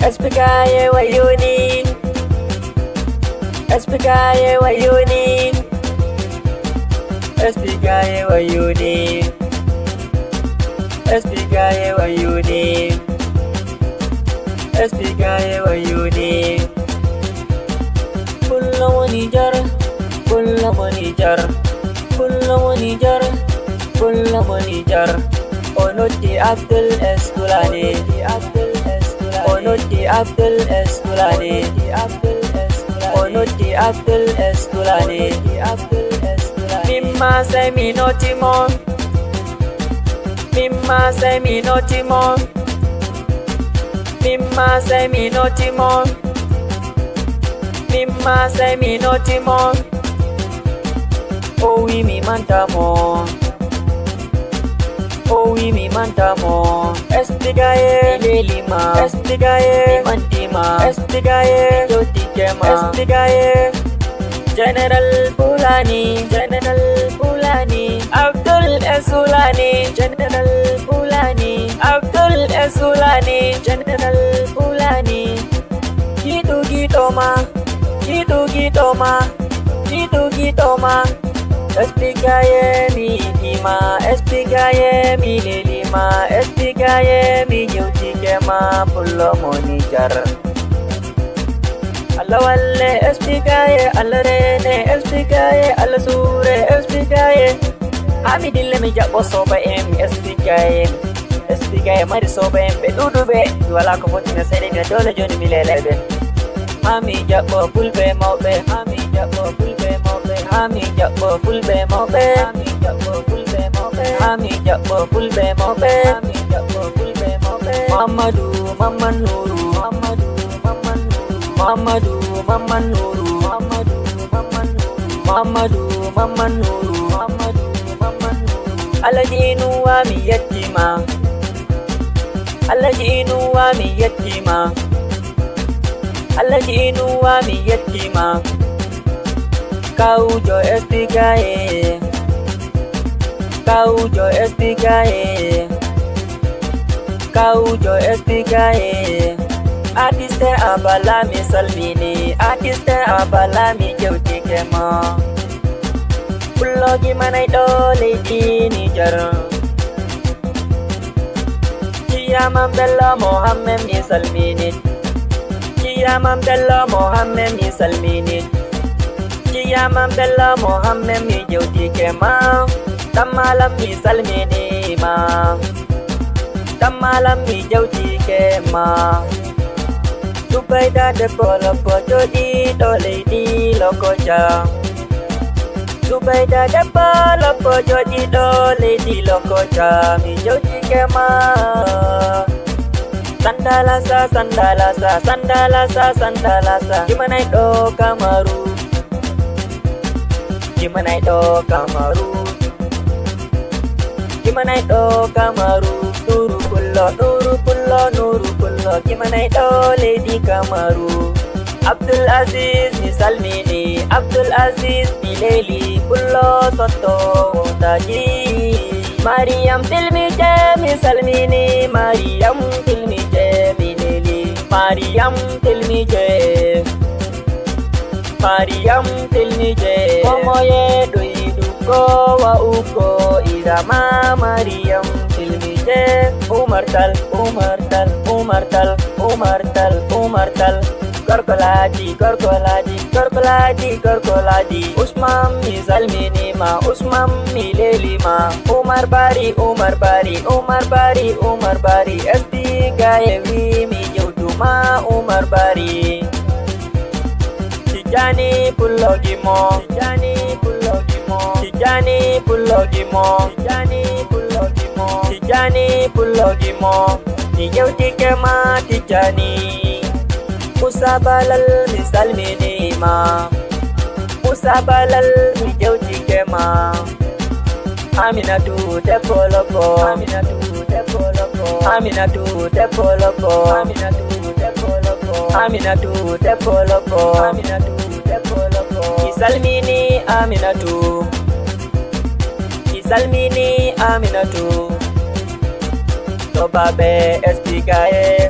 Espigaye wayoni. Espigaye wayoni. Espigaye wayoni. Espigaye wayoni. Espigaye wayoni. Pullo mo Niger, pullo mo Niger, pullo mo Niger, pullo mo Niger. O noddi Abdul Esulani. O noddi Abdul Esulani. O noddi Abdul Esulani. Mimma sey mi noti mo. Mimma sey mi noti mo. Mimma sey mi noti mo. Mimma sey mi noti mo. O wi mi manta mo. O wi mi manta mo. Espigaye mi leli ma. Espigaye mi manti ma. Espigaye mi jotike ma. Espigaye. General Fulani, General Fulani, Abdul Esulani, General Fulani, Abdul Esulani, General Fulani. Giɗo giɗo ma, giɗo giɗo ma, Mi ɗugiɗo ma, S P K A, mi yiɗi ma, S P K A, mi leli ma, S P K A, mi jewtike ma, pullo mo Nijar. Allah walle S P K A, Allah rene S P K A, Allah sure S P K A. Ha mi dille mi jaɓɓo soba en S P K A. S P K A mari soba en ɓe ɗuɗuɓe. Mi wala ko fotti mi seɗe mi dole joni mi lele ɓe. Ha mi jaɓɓo fulɓe mawɓe, ha mi jaɓɓo fulɓe mawɓe, ha mi jaɓɓo fulɓe mawɓe, ha mi jaɓɓo fulɓe mawɓe, ha mi jaɓɓo fulɓe mawɓe, ha mi jaɓɓo fulɓe mawɓe. Muhammadu, Mamman Nuru, Muhammadu, Mamman Nuru, Muhammadu, Mamman Nuru, Muhammadu, Mamman Nuru, Muhammadu, Mamman Nuru, Muhammadu, Mamman Nuru. Alhaji Inuwa mi yettima. Alhaji Inuwa mi yettima. Alhaji Inuwa mi yettima. Kawjo S P K A. Kawjo S P K A. Kawjo S P K A. Artiste Abala mi salmini. Artiste Abala mi jewtike ma. Pullo gimanayɗo leydi Nijar. Ciyaman Bello Mohammed mi salmini. Ciyaman Bello Mohammed mi salmini. Ciyaman Bello Mohammed mi jewtike ma. Tammalam mi salmini ma. Tammalam mi jewtike ma. Zubayda debbo lobbo jooɗiiɗo leydi Lokoja. Zubayda debbo lobbo jooɗiiɗo leydi Lokoja. Mi jewtike ma. Sandalasa, sandalasa, sandalasa, sandalasa. Gimanayɗo Kamaru. Gimanayɗo Kamaru. Gimanayɗo Kamaru. Nuru Pullo, Nuru Pullo, Nuru Pullo. Gimanayɗo leydi Kamaru. Abdul Aziz mi salmini. Abdul Aziz mi leli. Pullo sotto wondaji. Mariyam Tilmije mi salmini. Mariyam Tilmije mi leli. Mariyam Tilmije. Mariyam Tilmije. Komoye ɗo yiɗu ko wa'ugo irama Mariyam Tilmije. Umar Tal, Umar Tal, Umar Tal, Umar Tal, Umar Tal. Gorko laaji, gorko laaji, gorko laaji, gorko laaji. Usman mi salminima, Usman mi lelima. Umar Bari, Umar Bari, Umar Bari, Umar Bari. S P K A wi mi jewtuma Umar Bari. Tijjani Pullo Gimo. Tijjani Pullo Gimo. Tijjani Pullo Gimo. Tijjani Pullo Gimo. Tijjani Pullo Gimo. Mi jewtike ma Tijjani. Musa Balal mi salminima. Musa Balal mi jewtike ma. Aminatu debbo lobbo. Aminatu debbo lobbo. Aminatu debbo lobbo. Aminatu debbo lobbo. Aminatu debbo lobbo. Aminatu debbo lobbo. Mi salmini Aminatu. Mi salmini Aminatu. Sobaɓe S P K A.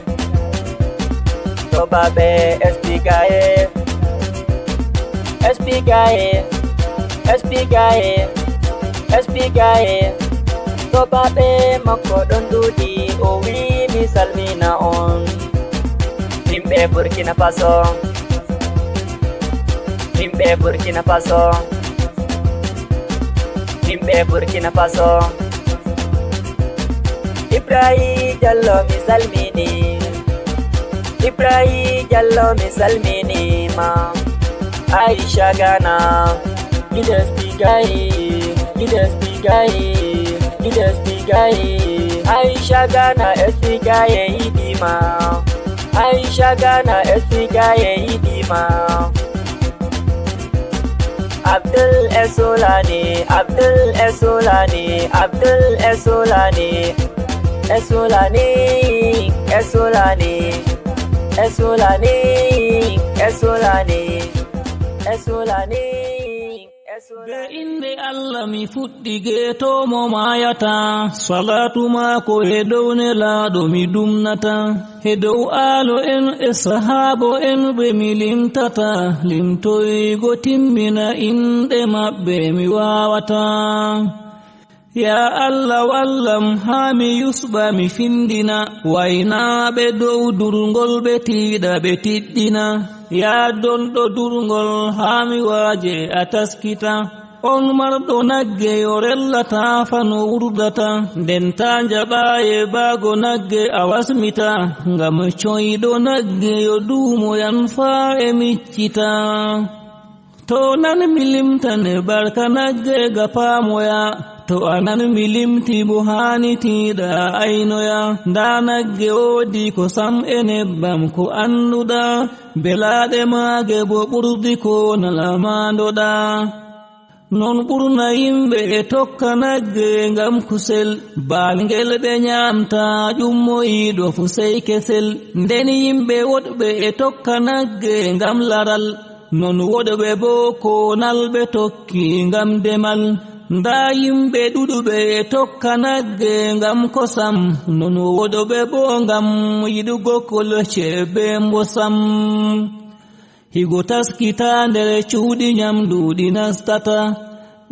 Sobaɓe S P K A. S P K A, S P K A, S P K A. Sobaɓe makko ɗon ɗuuɗi, o wi mi salmina on. Yimɓe Burkina Faso, yimɓe Burkina Faso, yimɓe Burkina Faso. Ibrahim Diallo mi salmini. Ibrahim Diallo mi salminima. Aisha Ghana, leaders bigay, leaders bigay, leaders bigay. Aisha Ghana S P K A yiɗima. Aisha Ghana S P K A yiɗima. Abdul Esulani, Abdul Esulani, Abdul Esulani, Esulani, Esulani, Esulani, Esulani, Esulani. Be innde Allah mi fuɗɗi geetoomo maayata, salaatu maako he dow nelaaɗo mi dumnata, he dow aalo en e sahaabo en ɓe mi limtata, limtoygo timmina inɗe maɓɓe mi waawata. Yaa Allah, wallam haa mi yusɓa, mi findina, waynaaɓe dow durngol, ɓe tiiɗa, ɓe tiɗɗina. Yaa donɗo durngol, haa mi waaje, a taskita. On marɗo nagge, yo rellata fano wurdata, nden taa njaɓaaye baago nagge a wasmita, ngam coyɗo nagge yo duumoyan faa e miccita. To nan mi limtane barka nagge ga paamoya, to a nan mi limti bo haani tiiɗa a aynoya. Ndaa nagge woodi kosam e nebbam ko annduɗa, belaaɗe maage bo ɓurdi ko nalamaandoɗa. Non ɓurna yimɓe e tokka nagge ngam kusel, baalngel ɓe nyaamta ƴummoyiiɗo fu sey kesel. Nden yimɓe woɗɓe e tokka nagge ngam laral, non woɗɓe boo koonal ɓe tokki ngam demal. Ndaa yimɓe ɗuɗɓe e tokka nagge ngam kosam, non woɗɓe boo ngam yiɗugo kolce bee mbosam. Higo taskitaa nder cuuɗi nyamndu ɗi nastata,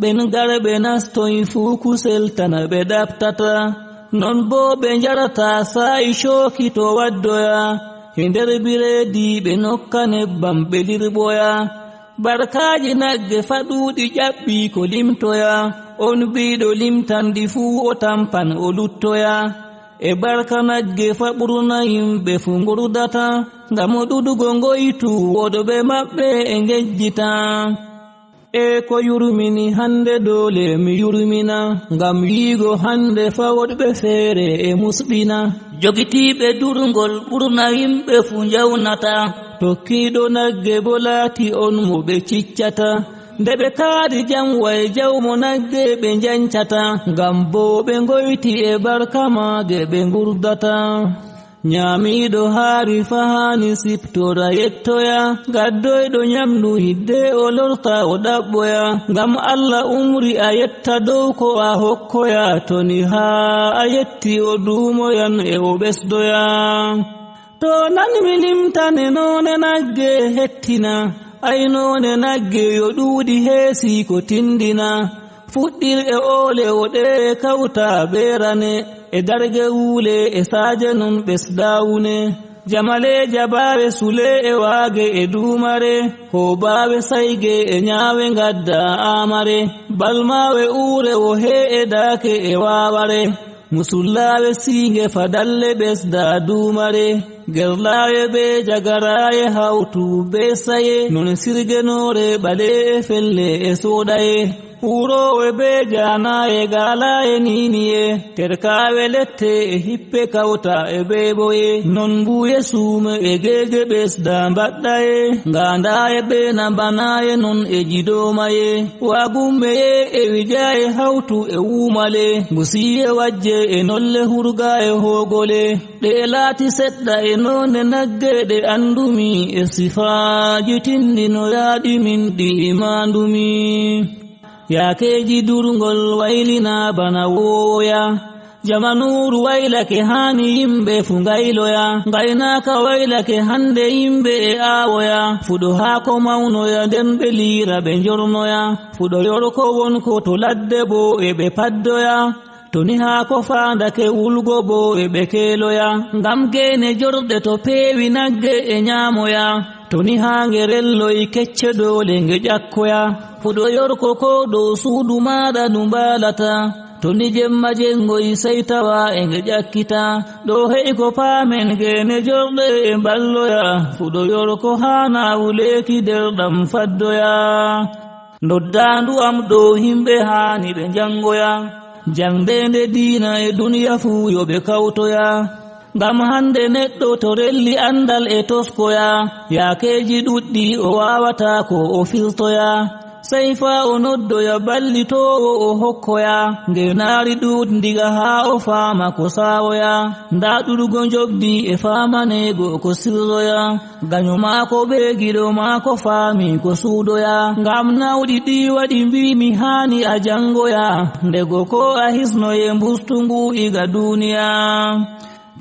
ɓen garɓe nastoy fuu kusel tan ɓe ɗaɓtata. Non boo ɓe njarata saa'i cooki to waddoya, e nder bireedi ɓe nokka nebbam ɓe lirɓoya. Barkaaji nagge fa ɗuuɗi ƴaɓɓi ko limtoya, on biiɗo limtanɗi fuu o tampan o luttoya. E barka nagge fa ɓurna yimɓe fuu ngurdata, ngam ɗuɗugo ngoytu woɗɓe maɓɓe e ngejjita. E ko yurmini hande doole mi yurmina, ngam yiigo hande fa woɗɓe feere e musɓina. Jogitiiɓe durngol ɓurna yimɓe fuu njawnata, tokkiiɗo nagge bo laati on mo ɓe ciccata. Nde ɓe kaari jam way jawmo nagge ɓe njancata, ngam boo ɓe ngoyti e barka maage ɓe ngurdata. Nyaamiiɗo haari fa haani siptora yettoya, gaddoyɗo nyamndu hidde o lorta o ɗaɓɓoya, ngam Allah umri a yetta dow ko a hokkoya, to ni haa a yetti o duumoyan e o ɓesdoya. To nan mi limtane noone nagge hettina, ay noone nagge yo ɗuuɗi heesi ko tindina. Fuɗɗir e oole o ɗe kawta bee rane, e darge wuule e saaje non ɓesda wune. Jamale jabaawe sule e waage e duumare, hoobaawe sayge e nyaawe ngadda aamare. Balmaawe uure wo hee e daake e waaware. Musullaawe siinge fadalle ɓesda duumare, gerlaawe bee jagaraaye hawtu bee saye, non sirgenoore ɓale e felle e sooɗaye, uuroowe bee jaanaaye gaalaaye niiniye, terkaawe lette e hippe kawta e beeɓoye, non mbuuye suume e geege ɓesda mbaɗɗaye, ngaandaaye bee nambanaaye non e jidoomaye, waagummeye e wijaaye hawtu e wuumale, ngusiiye wajje e nolle hurgaaye hoogole. Ɗe laati seɗɗa e noone nagge ɗe anndumi, e sifaaji tinndinoyaaɗi min ɗi imaandumi. Yaakeeji durngol waylina bana wowoya, jamanuuru waylake haani yimɓe fu ngayloya, ngaynaaka waylake hannde yimɓe e aawoya, fuɗo haako mawnoya nden ɓe liira ɓe njornoya, fuɗo yorko wonko to ladde boo e ɓe paddoya. To ni haako faandake wulgo boo e ɓe keeloya, ngam geene jorɗe to peewi nagge e nyaamoya. To ni haa nge relloy kecce doole nge ƴakkoya. Fuɗo yorko ko dow suudu maaɗa ndu mbaalata. To ni jemma jenngoy sey tawa e nge ƴakkita. Ɗo he'i ko paamen geene jorɗe e mballoya. Fuɗo yorko haana wuleeki nder ɗam faddoya. Noddaandu am ɗo himɓe haani ɓe njanngoya. Janndeende diina e duniya fuu yo ɓe kawtoya. Ngam hannde neɗɗo to relli anndal e toskoya, yaakeeji ɗuɗɗi o waawataa ko o firtoya. Sey faa o noddoya ballitoowo o hokkoya, ngeenaari ɗuuɗndiga haa o faama ko saawoya. Ndaa ɗuuɗugo njoɓdi e faamaneego ko sirroya. Ganyo maako bee giɗo maako faami ko suudoya. Ngam nawɗi ɗi waɗi mbiimi haani a janngoya. Ndego koo a hisnoye mbustu ngu iga duuniya.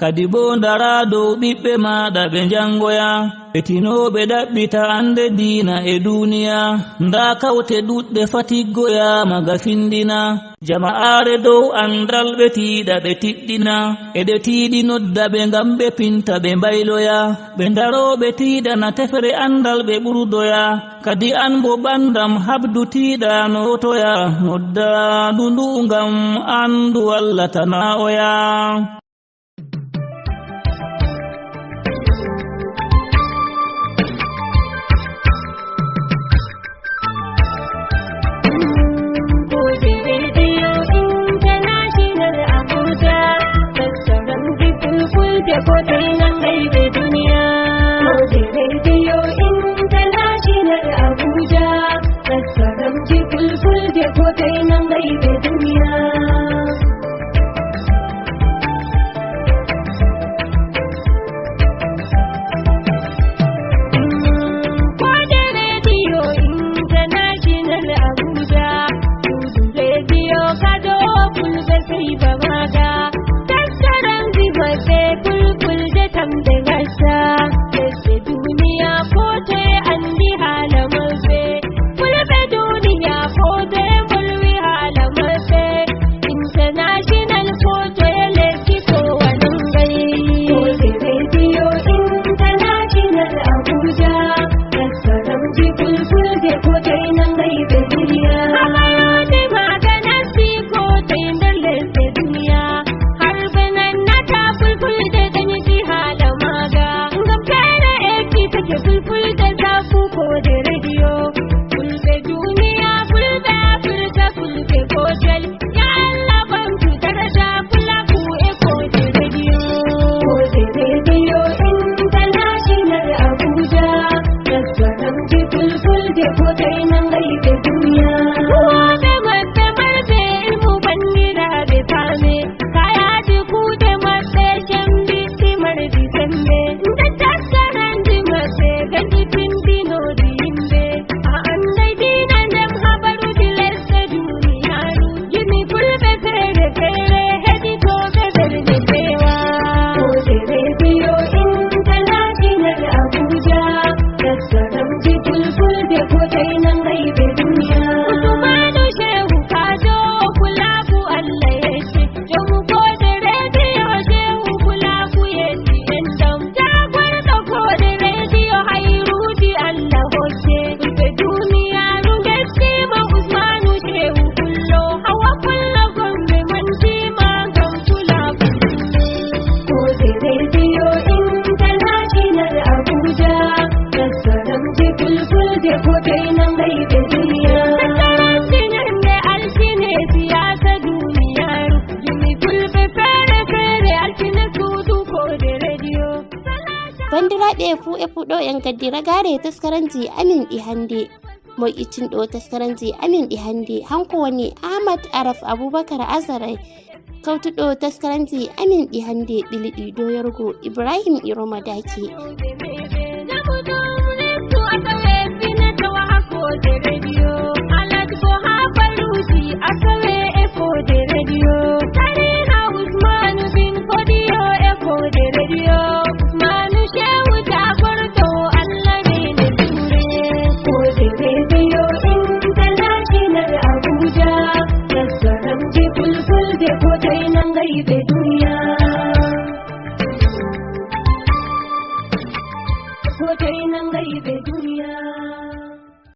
Kadi boo ndara dow ɓiɓɓe maaɗa ɓe njanngoya. Ɓe tinooɓe ɗaɓɓita annde diina e duuniya. Ndaa kawte ɗuuɗɗe fatiggoyaama ga findina. Jama'aare dow anndal ɓe tiiɗa ɓe tiɗɗina. E ɗe tiiɗi nodda ɓe ngam ɓe pinta ɓe mbayloya. Ɓe ndaroo ɓe tiiɗana tefre anndal ɓe ɓurdoya. Kadi an boo ɓandam habdu tiiɗa nootoya. Nodda ndu ndu ngam an ndu wallata na oya. International Abuja, taskaram fulfulde ko toye nanngayɓe duniya. Ko je Radio International Abuja, taskaram fulfulde ko toye nanngayɓe duniya. Ko je Radio International Abuja, radio kado fulɓe sey ba maaga. Taskaram maɓɓe fulfulde tamde ngasa. Lesɗe duniya ko toye anndi haala maɓɓe. Fulɓe duniya ko toye mbolwi haala maɓɓe. International ko toye lesdi ko wanangay. Ko je Radio International Abuja, taskaram fulfulde ko toye nanngayɓe duniya. Habaruuji maaga nasti ko toye nder lesɗe duniya. Har ɓe nannata fulfulde dañiti haala maaga. Ngam feere ekkitake fulfulde safu ko je radio. Fulɓe duniya, fulɓe Afirka, fulɓe gootel. Ya Allah, ɓamtu daraja pulaaku e ko je radio. Ko je Radio International Abuja, taskaram fulfulde ko toye nanngayɓe duniya. Huwooɓe maɓɓe marɓe ilmu banndiraaɓe paame. Kayaaji kuuɗe maɓɓe cembiɗɗi marɗi semmbe. Nde taskaranji maɓɓe ganti tindinooɗi yimɓe. A annday diina ndem habaruuji lesɗe duniyaaru. Yimi fulɓe feere feere heɗitooɓe ɓerɗe feewa. Ko je Radio International Abuja, taskaram fulfulde ko toye nanngayɓe duniya. Usmaanu Shehu Kaajo, pulaaku Allah yetti. Joomu koode radio Shehu pulaaku yetti en ɗon. Jaagorɗo koode radio hayruuji Allah hocce. Fulɓe duniyaaru ngettiima Usmaanu Shehu Pullo. Hawa Pullo Gombe mantiima ngam pulaaku. Ko je Radio International Abuja, taskaram fulfulde ko toye nanngayɓe duniya. Taskaram ñande altine siyaasa duniyaaru. Yimi fulɓe feere feere altine suudu koode radio. Banndiraaɓe fuu e fuu ɗo en gaddi ragaare taskaranji amin ɗi hannde. Mo ittinɗo taskaranji amin ɗi hannde, hanko woni Ahmad Araf Abubakar Azaray, kawtuɗo taskaranji amin ɗi hannde, ɓili ɗi doyorgo Ibrahim Iroma Daki. Asawe e fode radio. Tariha Usmanu bin Fodiyo e fode radio. Usmanu Shehu Jagordo Allah ne ne ture. Fode Radio International Abuja. Taskaram fulfulde ko toye nanngayɓe